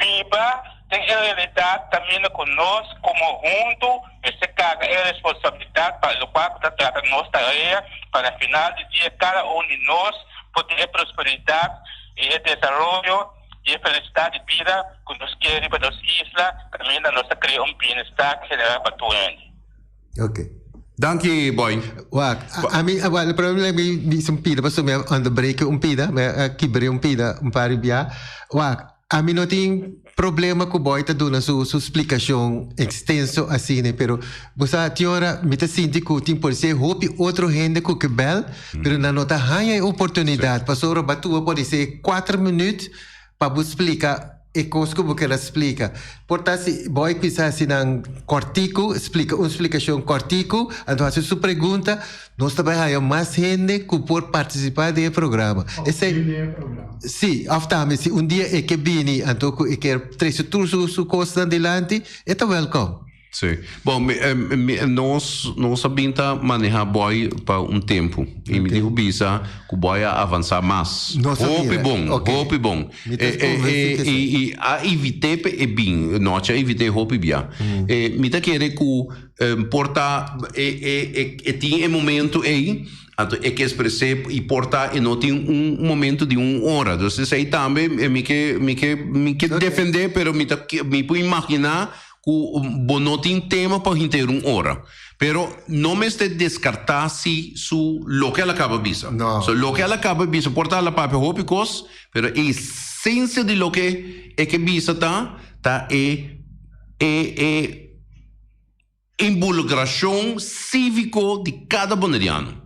H: Biba den e realidat kaminda ku nos komo huntu mester karga e responsabilidat pa lokual ku ta trata nos tarea pa na final di dia kada un di nos por tin e prosperidat i e desaroyo. i e felisidat di bida ku nos ke riba nos isla kaminda nos ta krea un bienestar general pa tur hende.
B: Ok.
C: Danki boy.
B: Wak, ami, wel, e problema mi bisa un pida pasobra mi a onderbreken un pida, mi a kibra un pida un par di bia. Wak, ami no tin problema ku boy ta duna su su splikashon ekstenso asina, pero bo sa tin ora mi ta sinti ku tin por ser hopi otro hende ku ke bel, pero nan no ta haña e oportunidat pasobra bo a tuba por di kuater minüt pa bo splika e kos ku bo ker a splika. Por ta si bo a kuminsá hasi nan kòrtiku, splika un splikashon kòrtiku, anto hasi su pregunta, nos ta bai haña mas hende ku por partisipá den e programa.
F: Òf bini den e programa.
B: Sí, òf tambe si un dia e ke bini anto ku e ker trese tur su kosnan dilanti, e ta wèlkòm.
C: Sí. Bon, mi, eh, mi, nos, nos a bin ta maneha Boy pa un tempu. I mi dihu bisa ku Boy a avansa mas.
B: Nos a
C: Hopi
B: mira,
C: bon,
B: ok.
C: hopi bon.
B: Mi ta
C: Eh, eh,
B: konvensí
C: eh,
B: ke
C: i,
B: sí.
C: i a invit'é pa e bin. Nochi a invit'é hopi bia. Eh, mi ta kere ku eh, por ta e, e, e, e tin e momento ei, anto e ke ekspres'é i por ta e no tin un momento di un ora. Dus esei tambe mi ke, mi ke, mi ke
B: Ok.
C: defendé, pero mi ta, mi por imaginá Ku bo no tin tema pa henter un ora. Pero no mester deskartá si su loke el a kaba bisa.
B: No.
C: So loke el a kaba bisa por ta el a papia hopi kos, pero e esensia di loke e ke bisa ta, ta e e e inbolukrashon síviko di kada boneriano.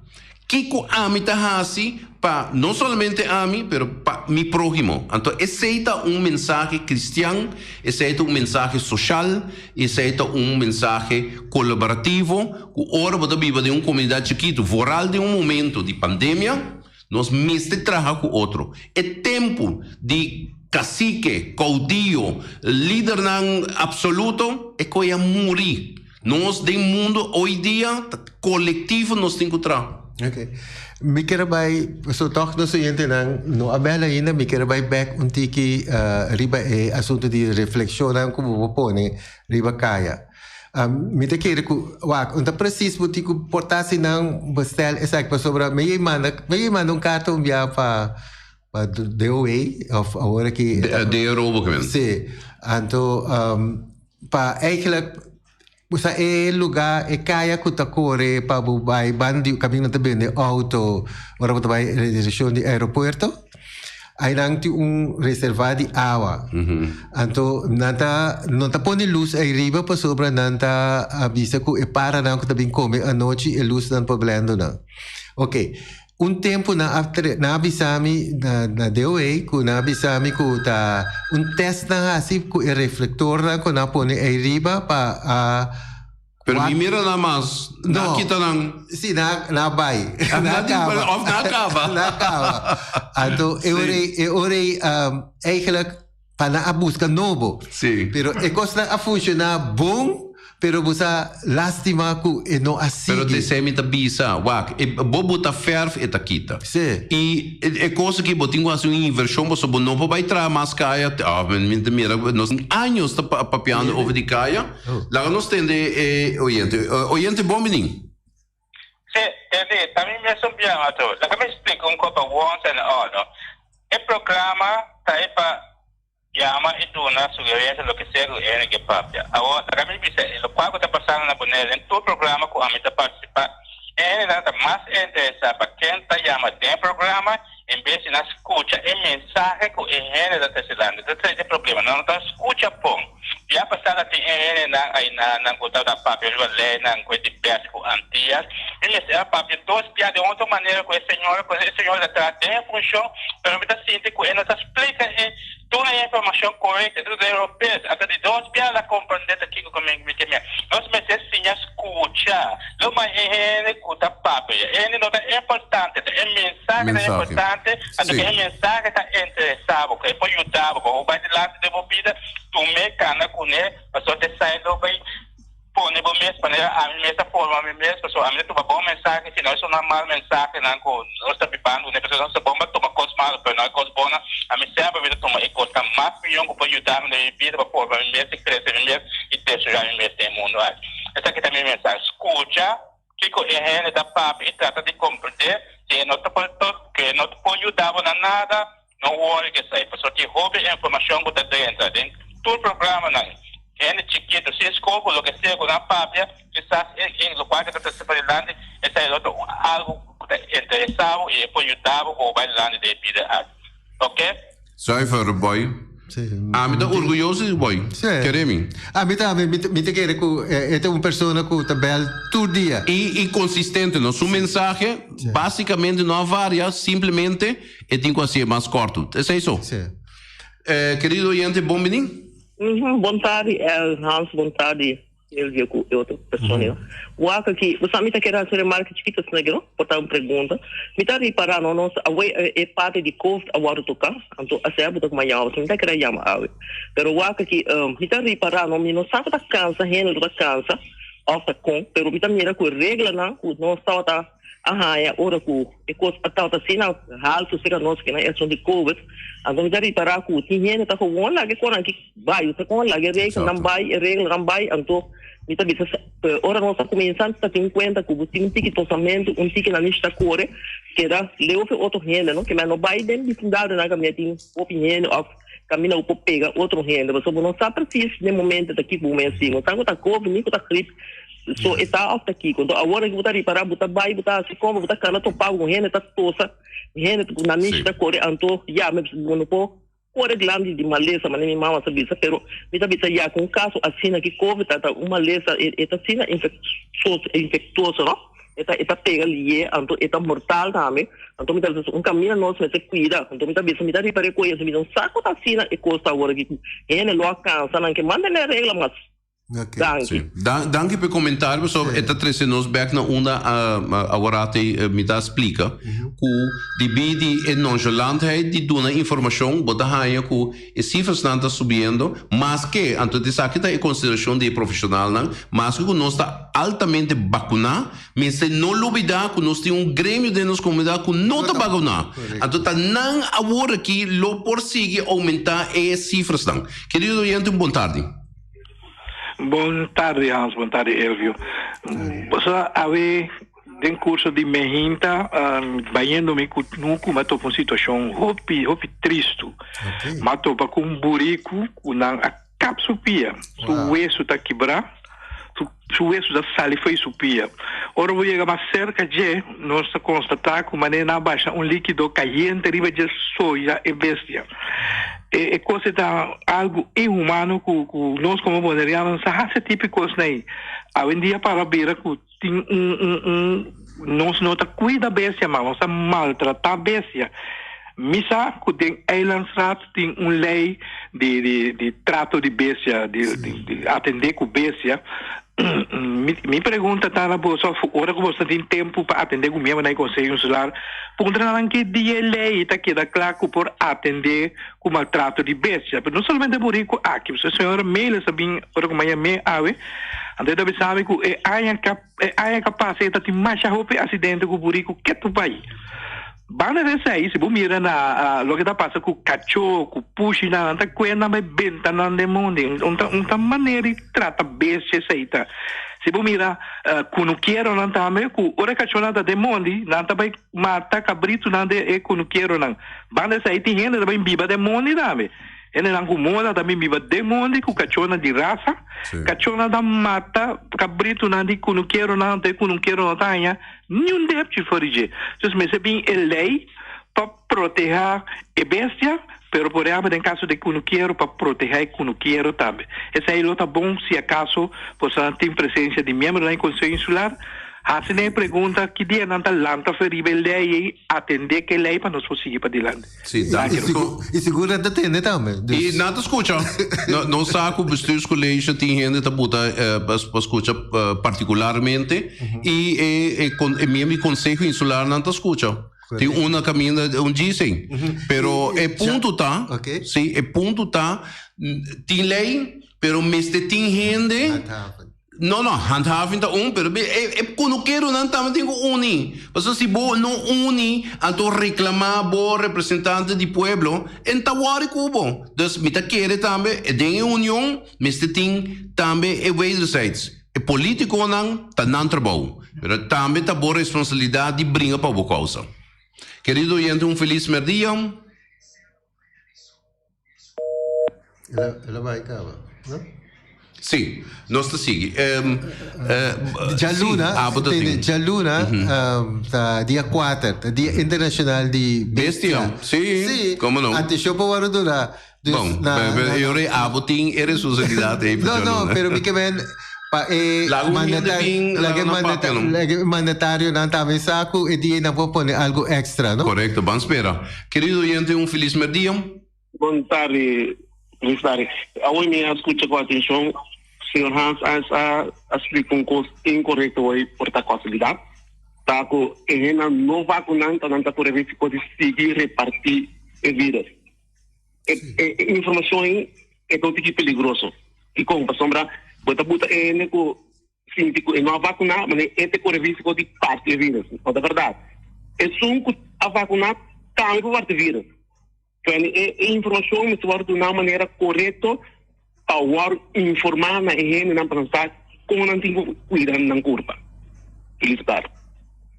C: Kiko ami ta hasi pa no solamente ami, pero pa mi próhimo? Anto esei ta un mensahe kristian, esei ta un mensahe soshal, esei ta un mensahe kolaborativo ku ora bo ta biba den un komunidat chikitu, vooral den un momento di pandemia, nos mester traha ku otro. E tempu di kasike, koudiyo, lidernan apsoluto, e koe a muri. Nos den mundo hoy dia ta colectivo nos tin cu traha.
B: Ok. Mi kier a bai, pasobra tog nos oyentenan no a bel ainda, mi kier a bai bek un tiki riba e asunto di reflexionnan cu bo por pone riba caya. Mi ta kere cu, wak, un ta precies bo tin cu por ta si nan bestel esaki, pasobra mi a manda, mi a manda un carta un bia pa pa DOW of awor aki.
C: De robo ke men.
B: Si. Anto Pa eigenlijk usa e lugar, e kaya ku ta kore pa bo bai banda di kaminda ta bende auto ora bo ta bai den direkshon di aeropuerto. Ainan tin un reserva di awa. Anto nan ta no ta pone lus ei riba pasobra nan ta a bisa ku e paranan ku ta bin kome anochi e lusnan por blendo nan. Oke. Un tempu nan a tre nan a bisa mi na na DOA ku nan a bisa mi ku ta un test nan hasi ku e reflectornan ku nan a pone ei riba pa a
C: Pero mi
B: wak
C: mira nan mas, nan
B: No.
C: kita nan.
B: Si, nan a nan a bai.
C: Ah,
B: Nan a
C: nan di
B: kaba.
C: of nan a kaba.
B: Nan a kaba. Anto e ora ei e ora ei eigenlijk pa nan a buska nobo.
C: Sí.
B: Pero e kosnan a funshoná bon, pero bo sa lástima ku e no a
C: Pero
B: sigui.
C: t'esei mi ta bisa, wak, e bo buta fèrf e ta kita.
B: Sí.
C: I e kos aki bo tin ku hasi un invershon pasobra bo no por bai traha mas kaya. Ah, mi ta mira nos tin años ta papiando over di kaya. Laga nos tende e oyente. Oyente bon bini.
H: Sí, tende, ta mi mesun biaha ato. Laga mi splika un kopa once and all, no. E programa ta e pa yama i duna sugerencia loke sea ku hende ke papia. Awor, laga mi bisa e lokual ku ta pasando na Bonaire den tur programa ku ami ta partisipa, e hendenan ta mas interesa pa ken ta yama den programa en bes di nan skucha e mensahe ku e hende ta trese lanta. Ta trese problema. Nan no ta skucha pon. Ya pasá ta tin e hendenan ayina nan ku tabata papia riba leinan ku e di bèrs ku Antias. Mi mester a papia dos bia den otro manera ku e señora, pasobra e señora ta traha den e funshon, pero mi ta sinti ku e no ta splika e duna e informashon korekto, e ta duna e robes. Anto di dos bia el a komprendé ta kiko ku mi ke mira. Nos mester siña skucha. Lo mas e hende ku ta papia. E hende no ta importante, ta e mensahe ta
C: Mensahe.
H: importante, anto
C: Sí.
H: ku e mensahe ta interesá bo, ku e por yuda bo, pa bo bai dilanti den bo bida. Tum'é kana kuné, pasobra esei lo bai pone bo mes manera ami mes a forma mi mes, pasobra ami ta tuma bon mensahe, si no esun nan mal mensahenan ku nos ta bibando kuné, pasobra nos ta bon pa tuma kos malo, pero no e kos bonnan, ami semper mi ta tuma e kosnan mas mihó ku por yuda mi den mi bida pa forma mi mes i krese mi mes i desaroyá mi mes den e mundu aki. Esaki ta mi mensahe, skucha kiko e hende ta papia i trata di komprendé, si e no ta por, ke no ta por yuda bo na nada. No worry ku esei, pasobra tin hopi informashon ku ta drenta den tur programanan. Hende chikitu sin skol ku loke sea ku nan papia, kisas e e lokual ku ta trese pa dilanti, esei lo ta un algu ku ta interesá bo i e por yuda bo ku bo bai dilanti den e bida aki. Oke?
C: Zuiver, boy. Ami ta orguyoso di boy. Kere mi.
B: Ami tambe, mi ta kere ku e ta un persona ku ta bèl tur dia.
C: I konsistente, no? Su mensahe básikamente no a varia, simplemente e tin ku hasié mas kòrtu. Esei so. Kerido oyente, bon bini.
I: Bon tardi, El, Hans, bon tardi. Elvio ku e otro persona yo. Wak aki, bo sa mi ta kere hasi un remarke chikito asina aki no, por ta un pregunta. Mi ta ripará no, nos awe e parti di Covid a wòrdu toká, anto asina bo ta kuma yama, pasobra mi ta kere a yama awe. Pero wak aki, mi ta ripará no, mi no sa ku ta kansa hende lo ta kansa òf ta kon, pero mi ta mira ku e reglanan ku nos tabata a haña ora ku e kos a tabata asina haltu serka nos ku e asuntu di Covid, anto mi ta ripará ku tin hende ta gewoon laga e konan aki Bai, ta kon laga e reglanan bai, e reglanan bai, anto mi ta bisa ora nos a kuminsá ta tin kuenta ku bo tin un tiki tosamentu, un tiki nan ta kore, keda leu fe otro hende, no? Ke men no bai den bisindario nan kaminda tin hopi hende òf kaminda bo por pega otro hende, pasobra bo no sa presis den momento ta kiko bo mes tin, bo sa ku ta covid ni ku ta grip, so e ta òf ta kiko. Anto awor aki bo ta ripará bo ta bai bo ta hasi kompra, bo ta kana topa ku hende ta tosa, hende ku nan ta kore, anto ya bo no por. Kore grandi di malesa, manera mi mama sa bisa, pero mi ta bisa ya ku un kaso asina ki covid ta ta un malesa e e ta asina infeksoso infektuoso no, e ta e ta pega lié anto e ta mortal tambe, anto mi ta bisa un kaminda nos mester kuida, anto mi ta bisa mi ta riba rekohe mi no sa ku ta asina e kos ta awor aki ku hende lo a kansa nan ke mantene regla mas. Danki.
C: Sí. Dan, danki p'e comentario, pasobra e ta trece nos bek na unda awor te mi ta splica cu debí di e nonchalantheid di duna informacion bo ta haña cu e cifrasnan ta subiendo, maske, anto esaki ta e consideracion di e profesionalnan, maske cu nos ta altamente bacuná, Mester no lubida ku nos tin un gremio den nos komunidat ku no ta baguná. Anto ta nan awor aki lo por sigui oumentá e sifrasnan. Kerido oyente un bon tardi.
G: Bon tardi Hans, bon tardi Elvio. Boso awe den kurso di mehinta bayendo mi ku nuku m'a topa un situashon hopi hopi tristu. M'a topa ku un buriku ku nan a Kap su pia, su wesu ta kibrá, su wesu ta sali fo'i su pia. Ora bo yega mas serka dje, nos ta konstatá ku manera nan a basha un líkido kayente riba dje soya e bestia. E e kos ei ta algu inhumano ku ku nos komo boneriano no sa hasi e tipo di kosnan ei. Awendia para bira ku tin un un un nos no ta cuida bestia mas, nos ta maltrata bestia. Mi sa cu den Eilandsraad tin un ley di di di trato di bestia, di di di atende cu bestia. Mi mi pregunta ta na boso of ora cu boso ta tin tempo pa atende cu miembronan di Conseho Insular, puntra nan ki dia e ley ta keda cla cu por atende cu maltrato di bestia. Pero no solamente burico aki, pasobra señora Melis a bin ora cu mi a yam'é awe, anto e ta bisa mi cu e aña ca e aña ca pasa e ta tin masha hopi accidente cu burico ketu bai. Banda di esei, si bo mira na loke ta pasa cu cacho, cu pushinan, nan ta cue nan bai benta nan den mondi. Un ta un ta manera di trata bestia esei ta. Si bo mira cunukeronan tambe cu ora e cachonan ta den mondi, nan ta bai mata cabritonan den e cunukeronan. Banda esei tin hende ta bin biba den mondi tambe. Hendenan ku moda ta bin biba den mondi ku kachónan di rasa. Kachónan ta mata kabritunan di kunukeronan, anto e kunukero no ta haña niun depchi for di dje. Dus mester bin e lei pa protehá e bestia, pero por ehèmpel den kaso di kunukero pa protehá e kunukero tambe. Esei lo ta bon si akaso bosonan tin presensia di miembronan di Konseho Insular. Hasi nan e pregunta ki dia nan ta lanta for riba e lei ei, atendé ku e lei pa nos por sigui padilanti.
C: Sí, danki.
B: I sigur nan ta tende tambe.
C: I nan ta skucha. Nos sa ku bestuurscollege tin hende ta buta pa skucha partikularmente i e miembro di konseho insular nan ta skucha. Tin un na kaminda un djisei. Pero e punto ta, sí, e punto ta tin lei pero mester tin hende. No, no, handhaving ta un, pero e, e kunukeronan tambe tin ku uni. Pasobra si bo no uni, anto reklamá bo representante di pueblo, e no ta wòri ku bo. Dus mi ta kere tambe den e union mester tin tambe e wederzijds. E polítikonan ta nan trabou, pero tambe ta bo responsabilidat di bringa pa bo kousa. Kerido oyente un felis mèrdia.
B: El a bai caba, no?
C: Sí, nos ta sigui.
B: Djaluna, tende, djaluna ta dia kuater, ta dia internacional di
C: bestia. Bestia, sí, como no.
B: Atencion pa wòrdu duna.
C: Dus Bon, na, na, yo rei abo tin e responsabilidad ei
B: pa No, no, pero mi ke men pa e mandatario, laga e mandatario, laga e mandatarionan tambe sa ku e dia nan por pone algo extra, no?
C: Correcto, ban spera. Querido oyente, un feliz merdia.
J: Bon tardi, feliz tardi. Awe mi a scucha cu atencion, señor Hans a a a splica un cos incorrecto hoy por ta casualidad. Ta cu e hendenan no vacunan ta nan ta core risico di sigui reparti e virus. E e e informacion ey e ta un tiki peligroso. Dicon? Pasobra bo ta buta e hende cu sinti cu e no a vacuna, mane e ta core risico di parti e virus. No ta berdad. Esun cu a vacuna tambe por parti virus. Bueno, e e informacion mester wòrdu duna manera korekto pa wòrdu informá na e hendenan pa nan sa kon nan tin ku kuida nan kurpa. Felis tardi.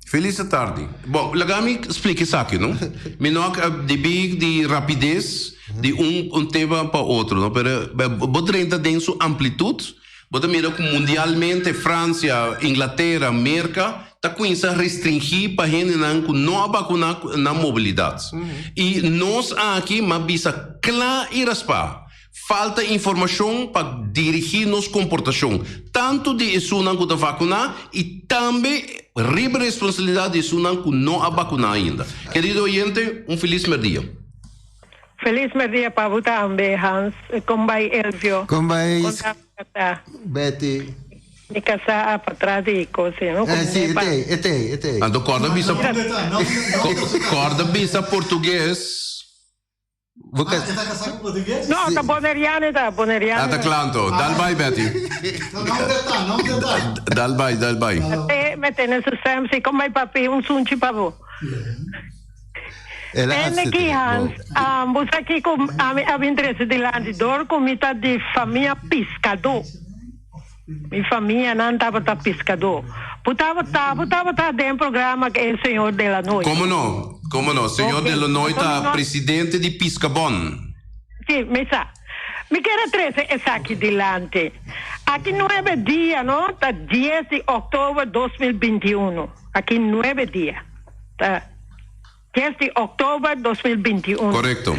C: Felis tardi. Bon, laga mi splika esaki, no? Mi no a debí di rapides di un un tema pa otro, no? Pero bo drenta den su amplitut, Bo ta mira ku mundialmente Fransia, Inglatera, Merka ta kuminsá restringí pa hendenan ku no a bakuná nan mobilidat. I nos aki m'a bisa kla i raspá, falta informashon pa dirigí nos komportashon, tantu di esunnan ku ta vakuná i tambe riba responsabilidat di esunnan ku no a bakuná ainda. Kerido oyente, un felis merdia.
K: Feliz merdia pa bo tambe Hans. Kon bai Elvio?
B: Kon bai Betty?
K: Mi kasá a patras di kos ei no?
B: Eh si, e tei, e tei, e tei.
C: Anto kòrda bisa kòrda bisa portugues.
B: Bo ka.
F: Ah, e ta kasá ku portugues?
K: No, ta boneriano e ta, boneriano.
C: Ah, ta kla anto. Dal bai Betty.
F: No, no ta, no ta.
C: Dal bai, dal bai.
K: Me tene su stem si. Kon bai papi, un sunchi pa bo.
B: El a
K: Ende ki
B: aksept'é.
K: Hans,
B: Bo.
K: um, bo sa kiko ami a bin trese dilanti dor ku mi ta di famia piskadó. Mi famianan tabata piskadó. Bo tabata, bo tabata den programa ku e señor Delanoy.
C: Komo no, komo no. Señor
K: Ok,
C: Delanoy
K: pasobra
C: ta
K: mi no.
C: presidente di Piskabon.
K: Sí, mi sa. Mi kier a trese esaki dilanti. Aki nuebe dia, no, ta dies di òktober 2021. Aki nuebe dia. Ta dies di òktober 2021.
C: Korekto.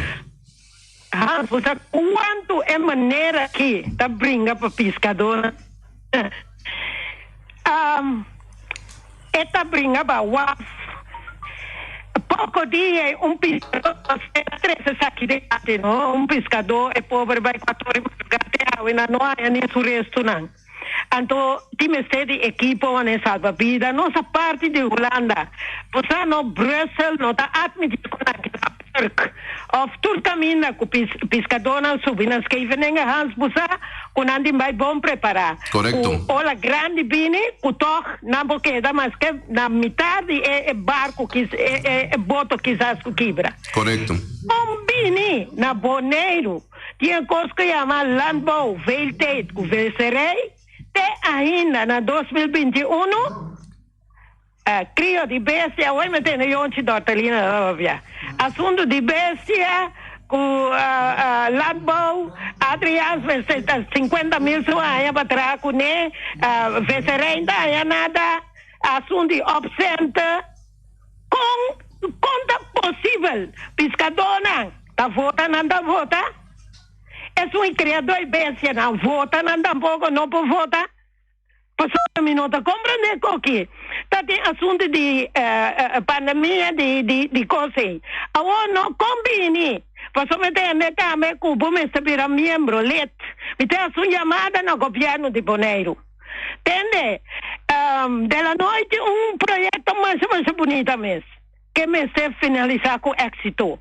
K: Hans, bo sa kuantu e manera aki ta bringa pa piskadónan? Um, e ta bringa pa waf. Poko dia un piskadó ta trese esaki dilanti, no? Un piskadó, e pober bai kuator i madrugá te awe nan no haña ni su restunan. Anto tin mester di ekipo wane salba bida. Nos a parti di Hulanda. Bo sa no Brussel no ta admiti ku nan keda Urk of tur kaminda ku piskadónan subi na Scheveningen. Hans bo sa ku nan tin bai bon prepará.
C: Korekto.
K: Ku ola grandi bini ku tòg nan por keda maske na mitar di e barku e boto kisas ku kibra.
C: Korekto.
K: Bon bini na Boneiru. Tin e kos ku yama landbouw veeltijd ku veeserij te ainda na 2021. Krio di bestia, awor mi tende Yonchi Dortelina ta papia. Asuntu di bestia ku landbouw, Adriaans mester ta 50 mil su aña pa traha kuné, veeserij no ta haña nada, asuntu di opcenten. Kon kon ta posibel piskadónan ta vota nan ta vota? Esun i kriadó i bestianan vota nan tampoko no por vota? Pasobra mi no ta komprendé koki ta tin asuntu di pandemia di di di kos ei. Awor no kon bini pasobra mi ta hende tambe ku bo mester bira miembro, lid. Mi ta hasi un yamada na gobièrnu di Boneiru. Tende, de la noite un proyecto masha masha bunita mes, ke mester finalisa ku éxito.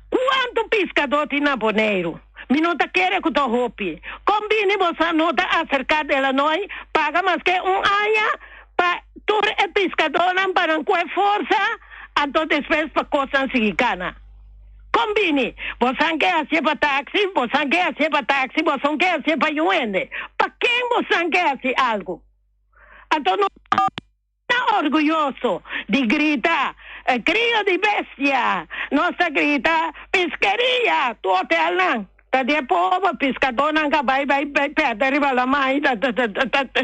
K: Kuantu piskadó tin na Boneiru? Mi no ta kere ku ta hopi. Kon bini boso no ta aserká de la noi paga maske un aña pa tur e piskadónan pa nan kue forsa, anto despues pa kosnan sigui kana? Kon bini? Bosan ke hacié pa taxi, bosan ke hacié pa taxi, boson ke hacié pa yu hende. Pa ken bosan ke haci algu? Anto no ta orguyoso di grita crio di bestia, nos ta grita piskeria, tu hotelnan. Ta di e pober piskadónan ka bai bai bai pèrdè riba lamá i ta ta ta ta ta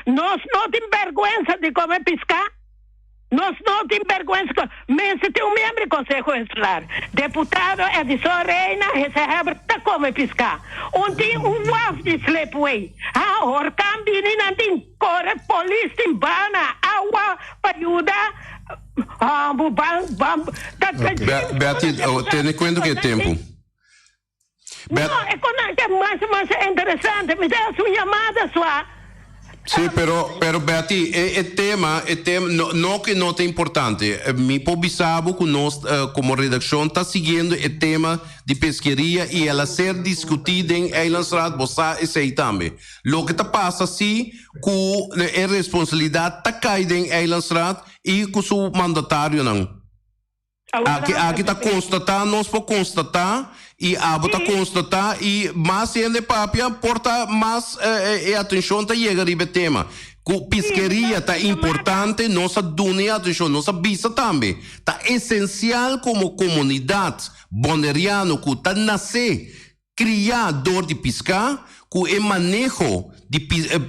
K: nos no tin bèrgwensa di kome piská. Nos no tin bèrgwensa ku mester tin un miembro di Konseho Insular, deputado Edison Reina Gezaghèber ta kome piská. Un tin un waf di slipway. Ha horkan bini nan tin kore polis tin bana awa pa yuda hòmbu ban ban ta ta
C: Betty, tene kuenta ku e tempu.
K: No, e konan ta mas mas interesante. Mi ta hasi un yamada sua.
C: Sí, pero, pero Betty, e, e tema, e tema, no, no que no ta importante. Mi por bisa bo cu nos como redaccion ta siguiendo e tema di pesqueria y el a ser discutí den Eilandsraad, bo sa esey tambe. Loke ta pasa si cu e responsabilidad ta cay den Eilandsraad y cu su mandatarionan. Aki aki ta constata, nos por constata y abo ta constata y mas hende papia por ta mas e atencion ta yega riba e tema. Cu piskeria ta importante nos a duna e atencion, nos a bisa tambe ta esencial como comunidad Boneriano cu ta nace cria door di pisca cu e maneho di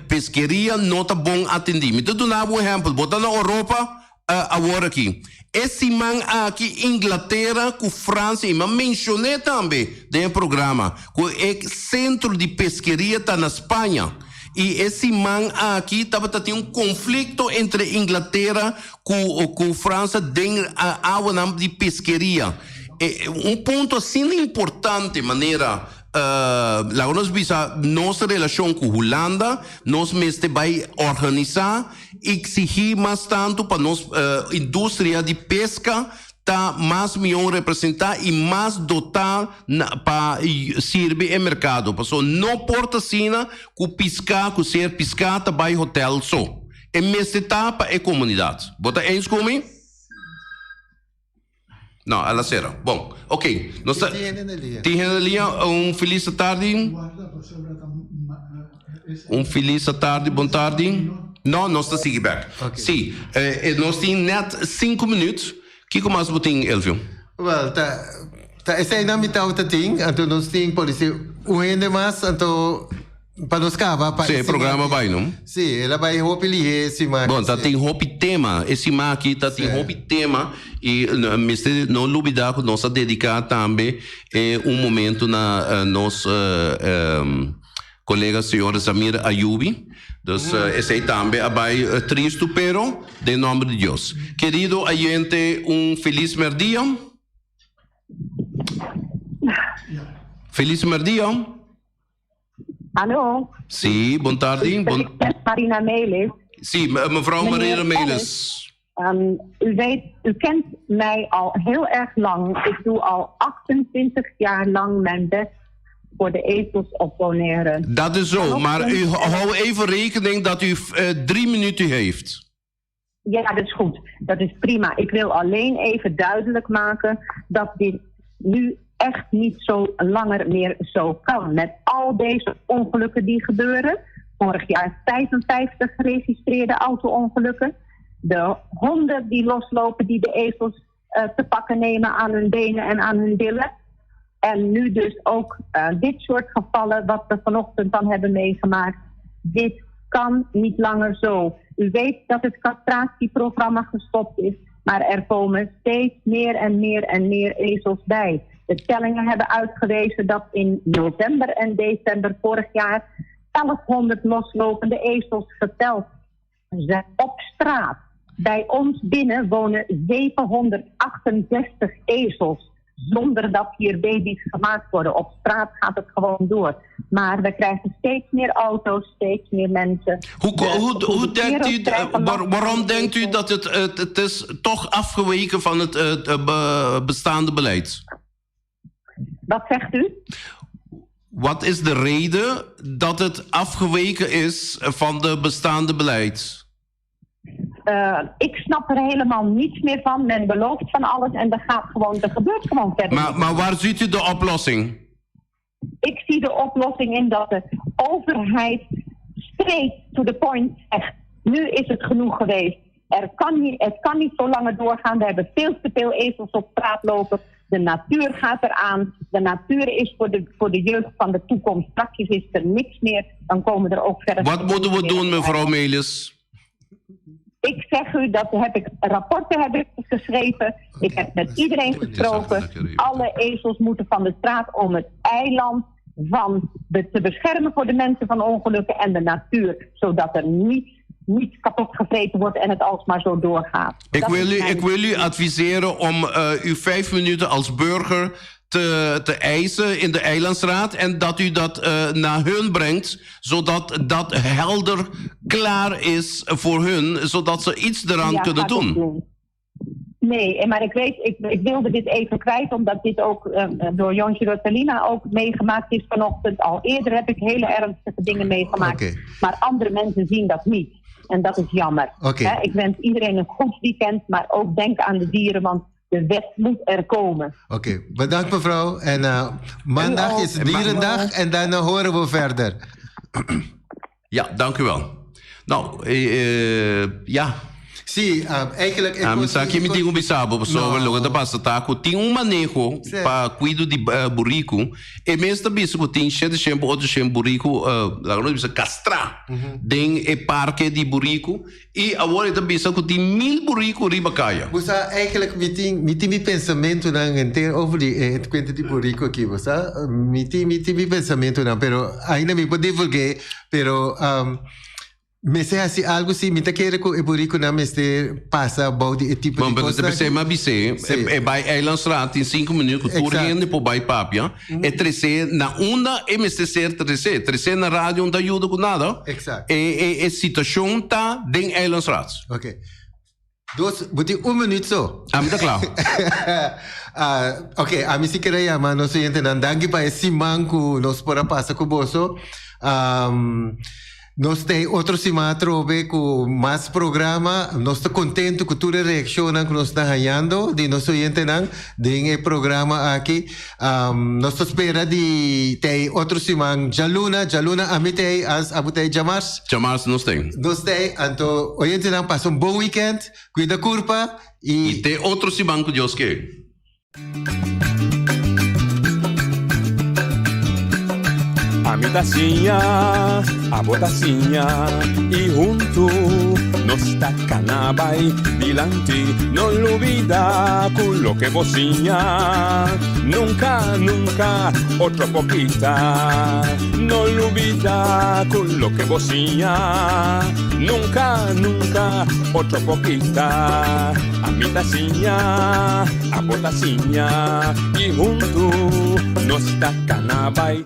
C: peskeria no ta bon atendi. Mi ta duna bo un ehempel, bo ta na Europa awor aki. E siman aki Inglatera cu Francia, y mi a mencione tambe den e programa, cu e centro di peskeria ta na Spaña. Y e siman aki tabata tin un conflicto entre Inglatera cu Francia den awanan di peskeria. Un punto asina importante manera laga nos bisa nos relacion cu Hulanda, nos mester bay organisa, exigi mas tanto pa nos industria di pesca ta mas mion representa y mas dota pa sirbi e mercado. Pasobra no por ta asina cu pisca, cu ser pisca ta bay hotel so. E mester ta pa e comunidad. Bo ta eens cu mi? No, a la cera. Bon, ok. Nos ta,
B: Tin hende na lia.
C: tin hende na lia. Un felis tardi. Un felis tardi, bon tardi. No, nos ta sigui bek.
B: Ok.
C: Si, eh, eh, nos tin net sinku minuut. Kiko mas bo tin, Elvio?
B: Wel, ta, ta esei nan mi tawata tin, anto nos tin por disi un hende mas, anto Pa nos caba pa
C: Sí,
B: e
C: e programa
B: siman
C: bai, no?
B: Sí, el a bai hopi lihé e siman
C: Bon, ta
B: sí.
C: tin hopi tema. E siman aki ta tin
B: Sí.
C: hopi tema i mester no lubida ku nos a dediká tambe e un momento na nos kolega señor Zamir Ayubi. Dus esei tambe a bai tristu pero den nomber di Dios. Kerido ayente un felis merdia. Felis merdia.
L: Hallo.
C: Sí, bon tardi. Bon...
L: Marina Melis.
C: Sí, mevrouw Marina Melis.
L: Um, u weet, u kent mij al heel erg lang. Ik doe al 28 jaar lang mijn best voor de ezels op Bonaire.
C: Dat is zo, maar u hou even rekening dat u uh, drie minuten heeft.
L: Ja, dat is goed. Dat is prima. Ik wil alleen even duidelijk maken dat dit nu echt niet zo langer meer zo kan. Met al deze ongelukken die gebeuren. Vorig jaar 55 geregistreerde auto-ongelukken. De honden die loslopen, die de ezels uh, te pakken nemen aan hun benen en aan hun billen. En nu dus ook uh, dit soort gevallen, wat we vanochtend dan hebben meegemaakt. Dit kan niet langer zo. U weet dat het castratieprogramma gestopt is, maar er komen steeds meer en meer en meer ezels bij. De tellingen hebben uitgewezen dat in november en december vorig jaar 1100 loslopende ezels geteld zijn op straat. Bij ons binnen wonen 768 ezels. Zonder dat hier baby's gemaakt worden. Op straat gaat het gewoon door. Maar we krijgen steeds meer auto's, steeds meer mensen.
C: Hoe, hoe, hoe denkt u, waar, waarom denkt u dat het, het, het is toch afgeweken van het, het bestaande beleid?
L: Wat zegt u?
C: Wat is de reden dat het afgeweken is van de bestaande beleid?
L: Uh, ik snap er helemaal niets meer van. Men belooft van alles en er, gaat gewoon, er gebeurt gewoon verder.
C: Maar, maar waar ziet u de oplossing?
L: Ik zie de oplossing in dat de overheid straight to the point zegt: nu is het genoeg geweest. Er kan niet, het kan niet zo langer doorgaan. We hebben veel te veel ezels op straat lopen. De natuur gaat eraan. De natuur is voor de, voor de jeugd van de toekomst. Straks is er niks meer. Dan komen er ook verder.
C: Wat moeten we doen, mevrouw Melis?
L: Ik zeg u, dat heb ik, rapporten heb ik geschreven. Ik heb met iedereen gesproken. Alle ezels moeten van de straat om het eiland van de, te beschermen voor de mensen van ongelukken en de natuur. Zodat er niet, niet kapot gevreten wordt en het alsmaar zo doorgaat.
C: Ik
L: Dat
C: wil,
L: is
C: u,
L: mijn-
C: ik wil u adviseren om eh, uw vijf minuten als burger te, te eisen in de Eilandsraad. En dat u dat eh, naar hun brengt, zodat dat helder klaar is voor hun. Zodat ze iets eraan
L: Ja,
C: kunnen
L: ga ik
C: doen.
L: ook Nee, en maar ik weet, ik, ik wilde dit even kwijt, omdat dit ook eh, door Jontje Rosalina ook meegemaakt is vanochtend. Al eerder heb ik hele ernstige dingen meegemaakt.
B: Oké.
L: Maar andere mensen zien dat niet. En dat is jammer.
B: Oké.
L: Hè, ik wens iedereen een goed weekend, maar ook denk aan de dieren, want de wet moet er komen.
B: Oké, bedankt mevrouw. En eh, maandag
L: U ook.
B: is dierendag en daarna horen we verder.
C: Ja, dank u wel. Nou, eh, eh, ja.
B: Zie, eigenlijk...
C: Ah, mi sa que mi tinha um bisabo, sobre
B: No.
C: logo da passa tá com tinha um manejo
B: Sim.
C: pa cuido de eh, burrico e mesmo bisa que tinha cheio de tempo outro tempo burrico eh, lá não bisa castrar den e parque de burrico e agora também bisa que tem mil burrico riba caia.
B: Bosa, eigenlijk meeting, meeting mi pensamento nan entero over die eh, het kwenta di Borico aqui, bosa. Meeting, meeting mi pensamento nan, pero ainda mi pode divulgar, pero um, me se hace algo si mi te quere ko e Borico nan me este passa bou di e tipo
C: Bom,
B: di
C: pero
B: coisa.
C: você mas bise
B: Sim.
C: e vai Eilandstraat em 5 minutos,
B: Exato.
C: turgende por vai papia e trece na onda MCC trece, trece na rádio não ajuda com nada.
B: Exato.
C: E e, e situação tá den Eilandstraat.
B: Ok. Dos, buti un minuut zo.
C: Ah, tá claro.
B: Ah, ok, a mim se querer chamar nosso oyente nan danke pa esse manco nos por passa com boso. Um, nós tem outro semana trobe com mais programa. Nós está contente com toda a reação que nós está ganhando de nosso oyente nan de e programa aqui. Um, nós espera de ter outro semana Jaluna, Jaluna a mim tem as abutei jamars.
C: Chamars nos tem.
B: Nós tem, então, oyente nan passa um bom weekend, cuida curva e
C: E tem outro Sibanco Deus que.
A: A mi tacinha, a botacinha E junto nos tacanabai Dilante, no olvida con lo que vocinha Nunca, nunca, otro poquita No olvida con lo que vocinha Nunca, nunca, otro poquita A mi tacinha, a botacinha E junto nos tacanabai.